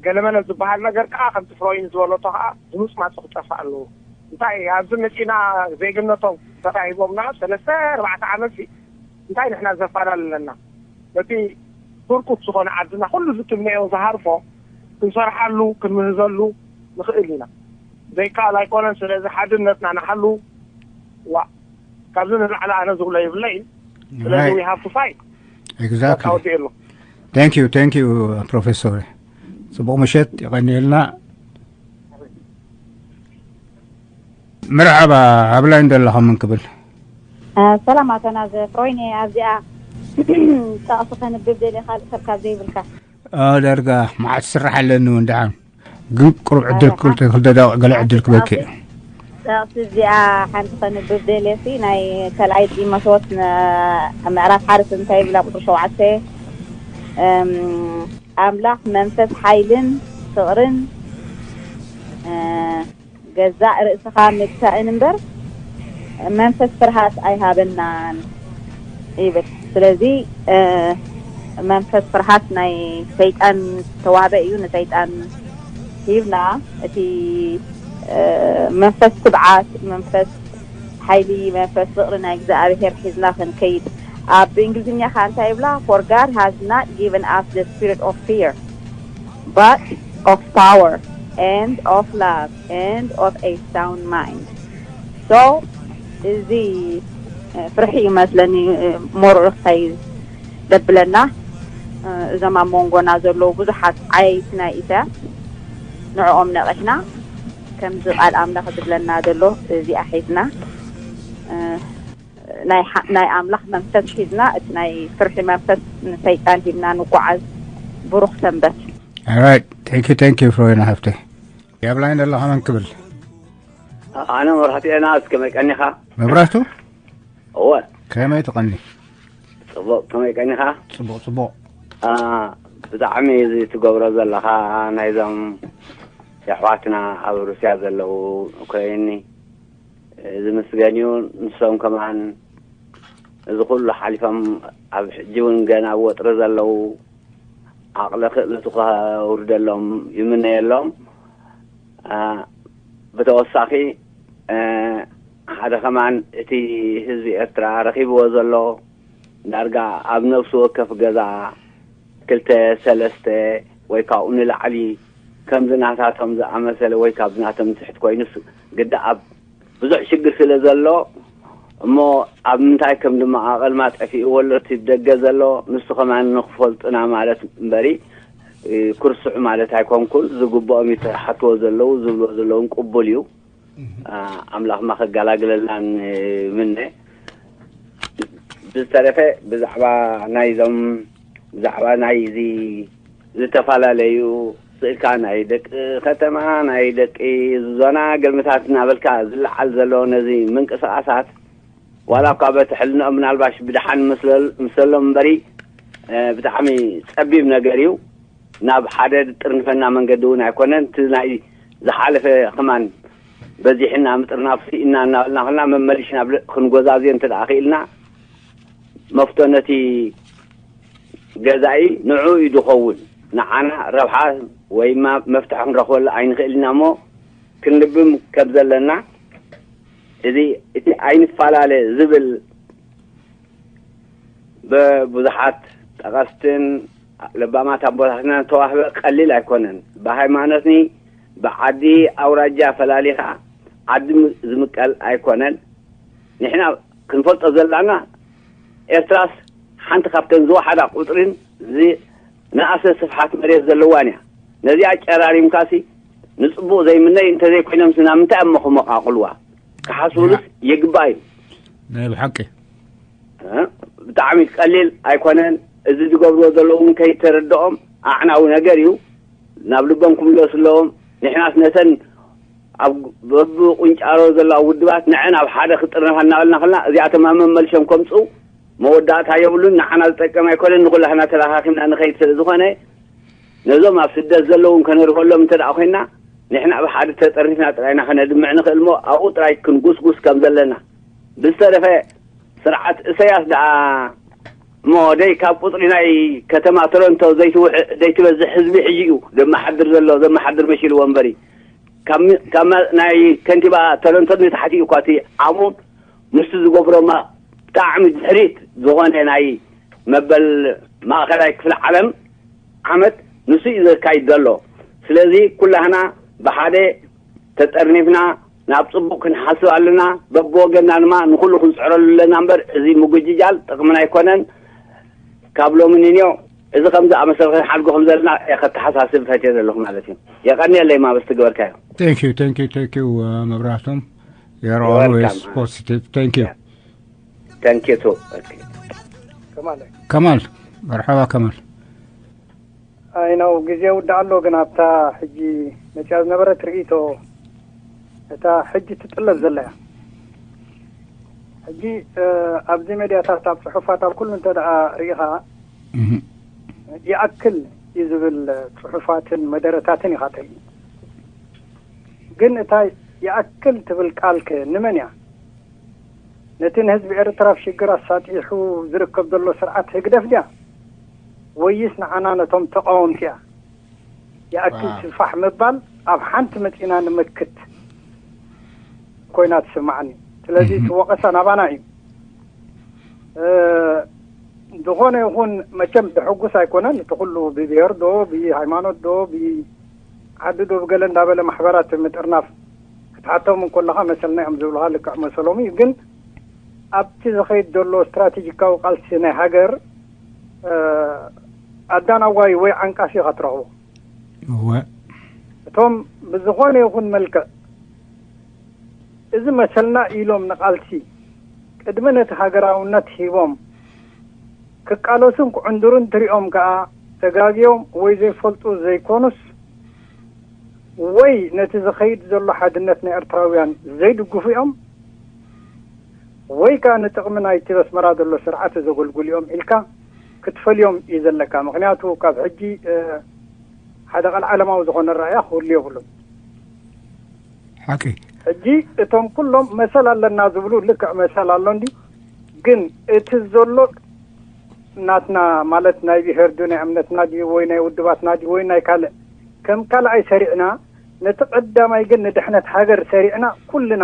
ገለመለ ዝበሃል ነገር ከዓ ከምቲ ፍሮይን ዝበለቶ ከዓ ድምፅ ማፁ ክጠፋ ኣለዎ እንታይ ኣብዚ መፂና ዜግነቶም ተታሂቦምና ሰለስተ ኣርባዕተ ዓመት እንታይ ንሕና ዘፋላልለና ነቲ ህርኩት ዝኾነ ዓድና ኩሉ ዝትምነዮ ዝሃርፎ ክንሰርሓሉ ክንምህዘሉ ንኽእል ኢና ዘይከኣል ኣይኮነን ስለዚ ሓድነትና ንሓሉ ዋ ካብዚ ንላዕሊ ኣነ ዝብሎ የብለይን ስለዚ we have to fight exactly ወዲእሉ thank you thank you professor ፅቡቕ ምሸት ይቐንየልና መርሓባ ኣብ ላይን ዘለኻ ምን ክብል ሰላም ኣቶ ናዘ ፍሮይነ ኣብዚኣ ጠቕሲ ከንብብ ደልየ ካልእ ሰብ ካብ ዘይብልካ ዳርጋ መዓት ትስራሕ ኣለኒ እውን ደሓን ግን ቁሩብ ዕድል ክልተ ክልተ ደቂቕ ገለ ዕድል ክበኪ ጠቕሲ እዚኣ ሓንቲ ከንብብ ደልየ ሲ ናይ ካልኣይ ጢሞቴዎስ ምዕራፍ ሓርስ እንታይ ይብላ ቁፅሪ ሸውዓተ ኣምላኽ መንፈስ ሓይልን ፍቕርን ገዛእ ርእስኻ ምግታእን እምበር መንፈስ ፍርሃት ኣይሃበናን ይብል። ስለዚ መንፈስ ፍርሃት ናይ ሰይጣን ዝተዋህበ እዩ። ንሰይጣን ሂብና እቲ መንፈስ ትብዓት፣ መንፈስ ሓይሊ፣ መንፈስ ፍቕሪ ናይ እግዚኣብሔር ሒዝና ክንከይድ። ኣብ እንግሊዝኛ ከዓ እንታይ ይብላ? For God has not given us the spirit of fear but of power and of love and of a sound mind. So እዚ ፍርሒ እዩ መስለኒ ሞርዑ ከይ ደብለና እዞም ኣብ መንጎና ዘለዉ ብዙሓት ዓየይቲ ናይ ኢሳያስ ንዕኦም ነቒሕና ከምዚ ቃል ኣምላኽ ዝብለና ዘሎ እዚኣ ሒዝና ናይ ኣምላኽ መንፈስ ሒዝና እቲ ናይ ፍርሒ መንፈስ ንሰይጣን ሂብና ንጓዓዝ ብሩኽ ሰንበት Alright, thank you, thank you, ፍሮይና ሃፍተ። ያብላኝ ደለኻ መን ክብል? ኣነ መብራህቱ ኤና እስከመይ ቀኒኻ? መብራህቱ? እወ። ከመይ ትቐኒ? ጽቡቕ፣ ከመይ ቀኒኻ? ጽቡቕ፣ ጽቡቕ። ብጣዕሚ እዚ ትገብሮ ዘለኻ ናይዞም የሕዋትና ኣብ ሩስያ ዘለዉ ዩክሬኒ ዝምስገን እዩ። ንሶም ከማን እዚ ኩሉ ሓሊፎም ኣብ ሕጂ እውን ገና ኣብ ወጥሪ ዘለዉ ዓቕሊ ክእለቱ ከውርደሎም ይምነየሎም። ብተወሳኺ ሓደ ከማን እቲ ህዝቢ ኤርትራ ረኺብዎ ዘሎ ዳርጋ ኣብ ነፍሲ ወከፍ ገዛ ክልተ ሰለስተ ወይ ካብኡ ንላዕሊ ከምዚ ናታቶም ዝኣመሰለ ወይ ካብዚ ናቶም ትሕት ኮይኑስ ግዳ ኣብ ብዙሕ ሽግር ስለ ዘሎ እሞ ኣብ ምንታይ ከም ድመቓቐል ማጠፊኡ ወሎ እቲ ደገ ዘሎ ንሱ ከማን ንክፈልጡና ማለት እምበሪ ክርስዑ ማለት ኣይኮንኩን። ዝግብኦም ይተሓትዎ ዘለዉ ዝብልዎ ዘለውን ቅቡል እዩ። ኣምላኽማ ከጋላግለልናን ምነ ብዝተረፈ ብዛዕባ ናይዞም ብዛዕባ ናይ እዚ ዝተፈላለዩ ስእልካ ናይ ደቂ ከተማ ናይ ደቂ ዞና ግልምታት እናበልካ ዝለዓል ዘሎ ነዚ ምንቅስቃሳት ዋላ እኳ በቲ ሕልንኦም ምናልባሽ ብድሓን ምስለሎም እምበሪ ብጣዕሚ ፀቢብ ነገር እዩ። ናብ ሓደ ዝጥርንፈና መንገዲ እውን ኣይኮነን። እቲ ናይ ዝሓለፈ ከማን በዚሕና ምጥርናፍ ስኢና እናበልና ከልና መመሊሽ ናብ ክንጎዛዝዮ እንተ ደኣ ክኢልና መፍቶ ነቲ ገዛኢ ንዑ እዩ ዝኸውን። ንዓና ረብሓ ወይ ድማ መፍትሒ ክንረኽበሉ ኣይንኽእል ኢና እሞ ክንልብም ከም ዘለና እዚ እቲ ኣይንፈላለ ዝብል ብብዙሓት ጠቐስትን ለባማት ኣቦታትና ዝተዋህበ ቀሊል ኣይኮነን። ብሃይማኖትኒ ብዓዲ ኣውራጃ ፈላሊኻ ዓዲ ዝምቀል ኣይኮነን። ንሕና ክንፈልጦ ዘላና ኤርትራስ ሓንቲ ካብተን ዝወሓዳ ቁፅሪን ዝነኣሰ ስፍሓት መሬት ዘለዋን እያ። ነዚኣ ጨራሪምካሲ ንፅቡቕ ዘይምነይ እንተዘይኮይኖምሲ ናብ ምንታይ እሞ ክመቓቕልዋ ክሓስቡሉስ የግባእ እዩ። ናይ ብሓቂ ብጣዕሚ ቀሊል ኣይኮነን። እዚ ዝገብርዎ ዘለዉ እውን ከይተረድኦም ኣዕናዊ ነገር እዩ። ናብ ልቦም ክምለሱ ኣለዎም። ንሕናስ ነተን ኣብ በብቁንጫሮ ዘለዋ ውድባት ንዐን ኣብ ሓደ ክጥርነፋ እናበልና ከለና እዚኣቶም ኣብ መመልሾም ከምፅኡ መወዳእታ የብሉን። ንዓና ዝጠቀም ኣይኮነን። ንኩላህና ተላኻኪምና ንኸይድ ስለ ዝኾነ ነዞም ኣብ ስደት ዘለዉ እውን ከነርበሎም እንተ ደኣ ኮይና ንሕና ብሓደ ተጠርኒፍና ጥራይና ከነድምዕ ንኽእል እሞ ኣብኡ ጥራይ ክንጉስጉስ ከም ዘለና ብዝተረፈ ስርዓት እሰያስ ደኣ እሞ ደይ ካብ ቁፅሪ ናይ ከተማ ቶሮንቶ ዘይትውሕ ዘይትበዝሕ ህዝቢ ሕጂ እዩ ዘመሓድር ዘሎ ዘመሓድር መሲልዎ እምበሪ ካብ ሚ- ካብ ማ- ናይ ከንቲባ ቶሮንቶ ንታሕቲ እዩ እኳ እቲ ዓቕሙ ምስቲ ዝገብሮማ ብጣዕሚ ድሕሪት ዝኾነ ናይ መበል ማእኸላይ ክፍለ ዓለም ዓመት ንሱ እዩ ዘካይድ ዘሎ። ስለዚ ኩላህና ብሓደ ተጠርኒፍና ናብ ፅቡቅ ክንሓስብ ኣለና። በብወገንና ድማ ንኩሉ ክንፅዕረሉ ኣለና እምበር እዚ ምጉጅጃል ጥቕምና ኣይኮነን። ካብ ሎሚ ንንዮ እዚ ከም ዝኣመሰለ ክንሓድጎ ከም ዘለና እየ ከተሓሳስብ ፈትየ ዘለኹ ማለት እዩ። የቐንየለይ ማበስ ትገበርካዮ። Thank you, thank you, thank you, uh, መብራህቶም። You're always positive. Thank you. Thank you too. ከማል ከማል መርሓባ ከማል። ኣይ ነው ግዜ ውዳእ ኣሎ፣ ግን ኣብታ ሕጂ መፅያ ዝነበረት ርእይቶ እታ ሕጂ ትጥለብ ዘላ እያ። ሕጂ ኣብዚ ሜድያታት ኣብ ፅሑፋት ኣብ ኩሉ እንተ ደኣ ርኢኻ ይኣክል እዩ ዝብል ፅሑፋትን መደረታትን ኢኻ ተርኢ። ግን እታ ይኣክል ትብል ቃልከ ንመን እያ? ነቲ ንህዝቢ ኤርትራ ኣብ ሽግር ኣሳጢሑ ዝርከብ ዘሎ ስርዓት ህግደፍ ድያ? ወይስ ንዓና ነቶም ተቓወምቲ እያ? ይኣክል ትፋሕ ምባል ኣብ ሓንቲ መጺና ንምክት ኮይና ትስምዓኒ። ስለዚ እቲ ወቐሳ ናባና እዩ። ዝኾነ ይኹን መቸም ዘሐጉስ ኣይኮነን። እቲ ኩሉ ብብሄር ዶ ብሃይማኖት ዶ ብዓዲ ዶ ብገለ እንዳበለ ማሕበራት ምጥርናፍ ክትሓቶም እንከለኻ መሰልና እዮም ዝብሉኻ፣ ልክዕ መሰሎም እዩ። ግን ኣብቲ ዝኸይድ ዘሎ ስትራቴጂካዊ ቃልሲ ናይ ሃገር ኣዳናዋይ ወይ ዓንቃፊ ኢኻ ትረኽቦ። እወ እቶም ብዝኾነ ይኹን መልክዕ እዚ መሰልና ኢሎም ንቓልሲ ቅድሚ ነቲ ሃገራውነት ሂቦም ክቃለሱን ክዕንድሩን ትሪኦም ከኣ ተጋግዮም ወይ ዘይፈልጡ ዘይኮኑስ ወይ ነቲ ዝኸይድ ዘሎ ሓድነት ናይ ኤርትራውያን ዘይድግፉ እዮም ወይ ከኣ ንጥቕሚ ናይቲ ኣስመራ ዘሎ ስርዓት ዘገልግሉ እዮም ኢልካ ክትፈልዮም እዩ ዘለካ። ምኽንያቱ ካብ ሕጂ ሓደ ቀልዓለማዊ ዝኾነ ራእያ ክህሉ የብሉን። ሓቂ ሕጂ እቶም ኩሎም መሰል ኣለና ዝብሉ ልክዕ መሰል ኣሎ እንዲ ግን እቲ ዘሎ ናትና ማለት ናይ ብሄር ድዩ ናይ እምነትና ድዩ ወይ ናይ ውድባትና ድዩ ወይ ናይ ካልእ ከም ካልኣይ ሰሪዕና ነቲ ቀዳማይ ግን ንድሕነት ሃገር ሰሪዕና ኩልና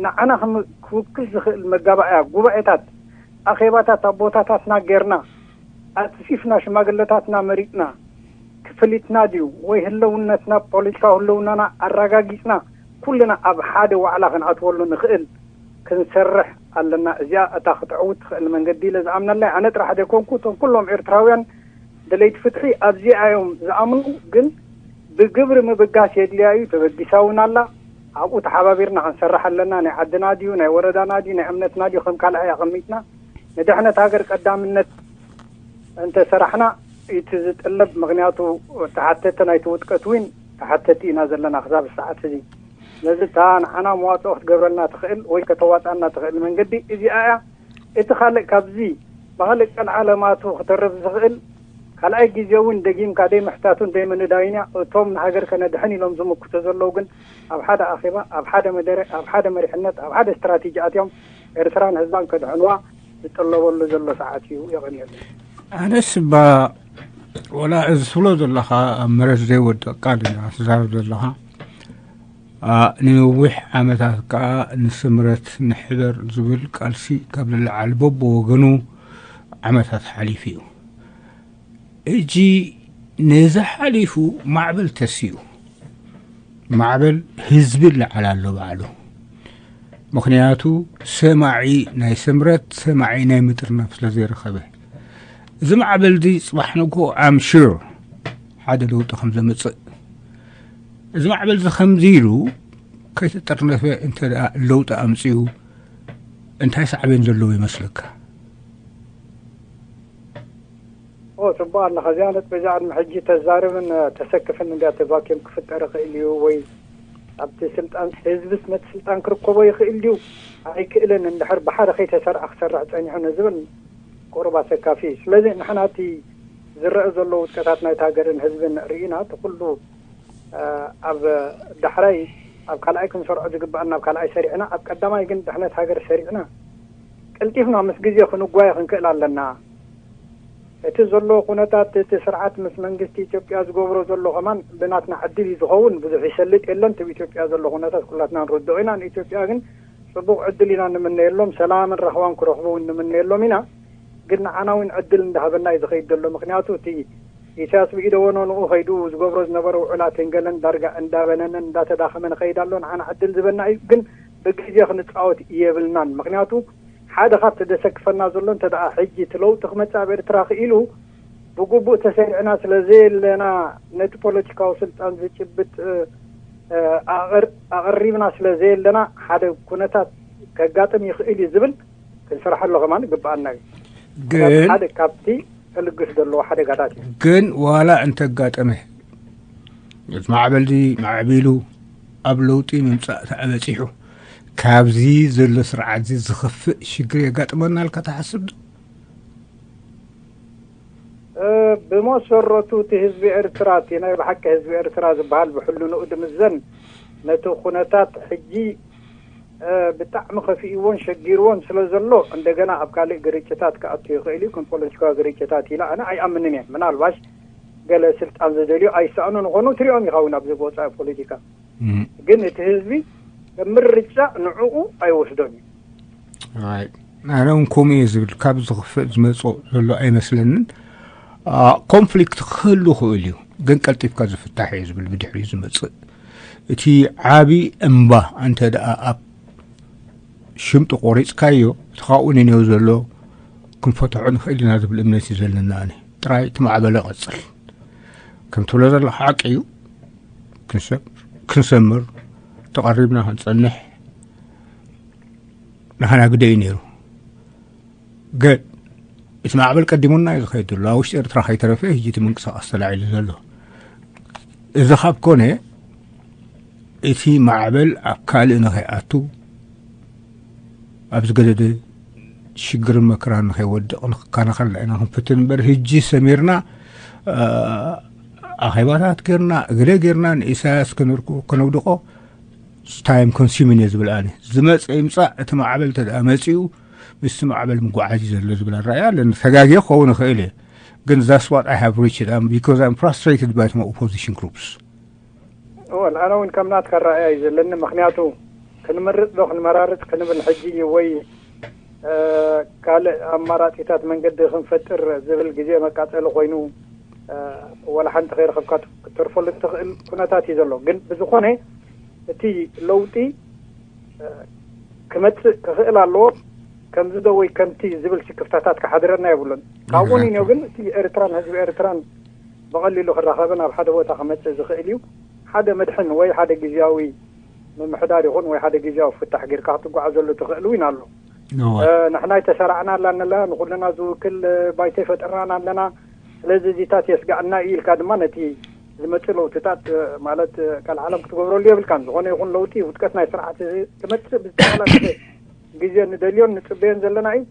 ንዓና ክም- ክውክል ዝኽእል መጋባእያ ጉባኤታት ኣኼባታት ኣቦታታትና ጌርና፣ ኣጽፊፍና ሽማግለታትና መሪጽና፣ ክፍሊትና ድዩ ወይ ህልውነትና፣ ፖለቲካዊ ህልውናና ኣረጋጊጽና፣ ኩልና ኣብ ሓደ ዋዕላ ክንኣትወሉ ንኽእል ክንሰርሕ ኣለና። እዚኣ እታ ክትዕውት ትኽእል መንገዲ ኢለ ዝኣምነላ። ኣነ ጥራሕ ዘይኮንኩ፣ እቶም ኩሎም ኤርትራውያን ደለይቲ ፍትሒ ኣብዚኣ እዮም ዝኣምኑ። ግን ብግብሪ ምብጋስ የድልያ እዩ። ተበጊሳ እውን ኣላ። ኣብኡ ተሓባቢርና ክንሰርሕ ኣለና። ናይ ዓድና ድዩ፣ ናይ ወረዳና ድዩ፣ ናይ እምነትና ድዩ፣ ከም ካልኣይ ኣቐሚጥና ንድሕነት ሃገር ቀዳምነት እንተሰራሕና፣ እቲ ዝጥለብ፣ ምኽንያቱ ተሓተቲ ናይቲ ውድቀት እውን ተሓተቲ ኢና ዘለና ክሳብ ሰዓት እዚ። ስለዚ እታ ንዓና መዋፅኦ ክትገብረልና ትኽእል ወይ ከተዋፅኣና ትኽእል መንገዲ እዚኣ እያ። እቲ ካልእ፣ ካብዚ ብኻልእ ቀልዓለማቱ ክተርፍ ዝኽእል ካልኣይ ግዜ እውን ደጊምካ ደይ ምሕታቱን ደይ ምንዳይን እያ። እቶም ንሃገር ከነድሕን ኢሎም ዝምክቱ ዘለዉ ግን ኣብ ሓደ ኣኼባ፣ ኣብ ሓደ መደረ፣ ኣብ ሓደ መሪሕነት፣ ኣብ ሓደ ስትራቴጂ ኣትዮም ኤርትራን ህዝባን ከድሕንዋ ዝጥለበሉ ዘሎ ሰዓት እዩ። የቐንየሉ። ኣነስ እባ ወላ እዚ ትብሎ ዘለኻ ኣብ መሬት ዘይወድቕ ቃል ኢና ትዛረብ ዘለኻ። ንነዊሕ ዓመታት ከኣ ንስምረት ንሕበር ዝብል ቃልሲ ካብ ዝለዓል በብወገኑ ዓመታት ሓሊፉ እዩ። እጂ ነዚ ሓሊፉ ማዕበል ተሲኡ፣ ማዕበል ህዝቢ ለዓል ኣሎ ባዕሉ። ምኽንያቱ ሰማዒ ናይ ስምረት፣ ሰማዒ ናይ ምጥርናፍ ስለ ዘይረኸበ፣ እዚ ማዕበል እዚ ጽባሕ ንግሆ ኣም ሹር ሓደ ለውጢ ከም ዘምጽእ፣ እዚ ማዕበል እዚ ከምዚ ኢሉ ከይተጠርነፈ እንተ ደኣ ለውጢ ኣምጺኡ እንታይ ሳዕቤን ዘለዎ ይመስለካ? ኦ፣ ጽቡቕ ኣለኻ። እዚኣ ነጥቢ እዚኣ ቅድሚ ሕጂ ተዛርብን ተሰክፍን እንድያ። እቲ ቫክዩም ክፍጠር ይኽእል እዩ ወይ ኣብቲ ስልጣን ህዝብስ ነቲ ስልጣን ክርከቦ ይኽእል ድዩ ኣይክእልን፣ እንድሕር ብሓደ ከይተሰርዐ ክሰርዕ ጸኒሑ ንዝብል ቁሩብ ኣሰካፊ እዩ። ስለዚ ንሕና እቲ ዝረአ ዘሎ ውድቀታት ናይቲ ሃገርን ህዝብን ርኢና፣ እቲ ኩሉ ኣብ ዳሕራይ ኣብ ካልኣይ ክንሰርዖ ዝግባኣና ኣብ ካልኣይ ሰሪዕና፣ ኣብ ቀዳማይ ግን ድሕነት ሃገር ሰሪዕና ቀልጢፍና ምስ ግዜ ክንጓየ ክንክእል ኣለና። እቲ ዘሎ ኩነታት፣ እቲ ስርዓት ምስ መንግስቲ ኢትዮጵያ ዝገብሮ ዘሎ ከማን ብናትና ዕድል እዩ ዝኸውን። ብዙሕ ይሰልጥ የለን። እቲ ኢትዮጵያ ዘሎ ኩነታት ኩላትና ንርድኦ ኢና። ንኢትዮጵያ ግን ጽቡቕ ዕድል ኢና ንምነየሎም፣ ሰላምን ራህዋን ክረኽቡ እውን ንምነየሎም ኢና። ግን ንዓና እውን ዕድል እንዳሃበና እዩ ዝኸይድ ዘሎ። ምኽንያቱ እቲ ኢሳያስ ብኢደ ወነንኡ ኸይዱ ዝገብሮ ዝነበረ ውዕላትን ገለን ዳርጋ እንዳበነነን እንዳተዳኸመን ኸይድ ኣሎ። ንዓና ዕድል ዝበና እዩ፣ ግን ብግዜ ክንጻወት የብልናን። ምኽንያቱ ሓደ ካብቲ ዘሰክፈና ዘሎ እንተ ደኣ ሕጂ እቲ ለውጢ ክመጽእ ኣብ ኤርትራ ክኢሉ ብግቡእ ተሰሪዕና ስለ ዘየለና፣ ነቲ ፖለቲካዊ ስልጣን ዝጭብጥ ኣቐር-፣ ኣቐሪብና ስለ ዘየለና ሓደ ኩነታት ከጋጥም ይኽእል እዩ ዝብል ክንሰርሐሉ ከማን ይግብኣና እዩ። ግን ሓደ ካብቲ ክልግስ ዘለዎ ሓደጋታት እዩ። ግን ዋላ እንተጋጠመ፣ እቲ ማዕበል እዚ ማዕቢሉ ኣብ ለውጢ ምምጻእ ተበጺሑ፣ ካብዚ ዘሎ ስርዓት እዚ ዝኸፍእ ሽግር የጋጥመና ኢልካ ትሓስብ ዶ? እ፣ ብመሰረቱ እቲ ህዝቢ ኤርትራ፣ እቲ ናይ ብሓቂ ህዝቢ ኤርትራ ዝበሃል ብሕልንኡ ድምዘን ነቲ ኩነታት ሕጂ፣ እ፣ ብጣዕሚ ከፊእዎን ሸጊርዎን ስለ ዘሎ፣ እንደገና ኣብ ካልእ ግርጭታት ክኣቱ ይኽእል እዩ። ከም ፖለቲካዊ ግርጭታት ኢለ ኣነ ኣይኣምንን እየ። ምናልባሽ ገለ ስልጣን ዝደልዩ ኣይሰኣኑን ይኾኑ፣ ትሪኦም ኢኻ እውን ኣብዚ ብወጻኢ ፖለቲካ። እም። ግን እቲ ህዝቢ ከም ምርጫ ንዕኡ ኣይወስዶን እዩ። ኣይ፣ ኣነ እውን ከምኡ እየ ዝብል። ካብ ዝኽፍእ ዝመጾ ዘሎ ኣይመስለንን። ኣ፣ ኮንፍሊክት ክህሉ ክእል እዩ፣ ግን ቀልጢፍካ ዝፍታሕ እዩ ዝብል ብድሕሪኡ ዝመጽእ። እቲ ዓቢ እምባ እንተ ደኣ ኣብ ሽምጡ ቆሪጽካዮ፣ እቲ ካብኡ ንኔው ዘሎ ክንፈትሖ ንኽእል ኢና ዝብል እምነት እዩ ዘለና። ኣነ ጥራይ እቲ ማዕበል ይቐጽል። ከም ትብሎ ዘለኻ ሓቂ እዩ። ክንሰ-፣ ክንሰምር፣ ተቐሪብና ክንጸንሕ፣ ንሓና ግደ እዩ ነይሩ። ግን እቲ ማዕበል ቀዲሙና እዩ ዝኸይድ ዘሎ። ኣብ ውሽጢ ኤርትራ ከይተረፈ ሕጂ እቲ ምንቅስቓስ ተላዒሉ ዘሎ። እዚ ካብ ኮነ፣ እቲ ማዕበል ኣብ ካልእ ንኸይኣቱ፣ ኣብ ዝገደደ ሽግርን መከራን ንኸይወድቕ ንክከላኸልና ኢና ክንፍትን እምበር፣ ሕጂ ሰሚርና፣ እ፣ ኣኼባታት ጌርና፣ እገለ ጌርና ንኢሳያስ ከነርኩ-፣ ከነውድቖ፣ ታይም ኮንሱሚንግ እየ ዝብል ኣነ። ዝመጸ ይምጻእ፣ እቲ ማዕበል እንተ ደኣ መጺኡ፣ ምስቲ ማዕበል ምጉዓዝ እዩ ዘሎ ዝብል ኣረኣእያ ኣለኒ። ተጋግየ ክኸውን እኽእል እየ። ግን that's what I have reached. I'm, because I'm frustrated by my opposition groups. እወ፣ ኣነ እውን ከም ናትካ ኣረኣእያ እዩ ዘለኒ። ምኽንያቱ ክንመርጽ ዶ ክንመራርጽ ክንብል ሕጂ ወይ ካልእ ኣማራፂታት መንገዲ ክንፈጥር ዝብል ግዜ መቃፀሊ ኮይኑ፣ ወላ ሓንቲ ከይረኸብካ ክትተርፈሉ እትኽእል ኩነታት እዩ ዘሎ። ግን ብዝኾነ እቲ ለውጢ ክመፅእ ክኽእል ኣለዎ። ከምዚ ዶ ወይ ከምቲ ዝብል ስክፍታታት ክሓድረና የብሉን። ካብኡ ንዮ ግን እቲ ኤርትራን ህዝቢ ኤርትራን ብቐሊሉ ክራኸብን ኣብ ሓደ ቦታ ክመፅእ ዝኽእል እዩ። ሓደ መድሕን ወይ ሓደ ግዜያዊ ምምሕዳር ይኹን ወይ ሓደ ግዜያዊ ፍታሕ ጌርካ ክትጓዓዘሉ ትኽእል እውን ኣሎ። ንሕና ኣይተሰራዕና ኣላ ንላ ንኩልና ዝውክል ባይተ ፈጠርና ኣለና። ስለዚ እዚታት የስጋዕና እዩ ኢልካ ድማ ነቲ ዝመፅእ ለውጥታት ማለት ካልዓለም ክትገብረሉ የብልካን። ዝኾነ ይኹን ለውጢ ውድቀት ናይ ስርዓት ክመፅእ ብዝተፈላለየ ግዜ ንደልዮን ንፅበዮን ዘለና እዩ።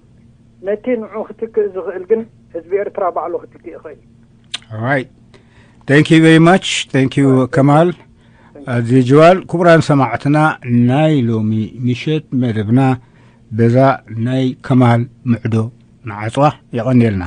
ነቲ ንዑ ክትክእ ዝኽእል ግን ህዝቢ ኤርትራ ባዕሉ ክትክእ ይኽእል። Right. Thank you very much. Thank you, Kamal. As usual, ክቡራን ሰማዕትና ናይ ሎሚ ምሸት መደብና በዛ ናይ ከማል ምዕዶ ንዓፅዋ። የቐንየልና።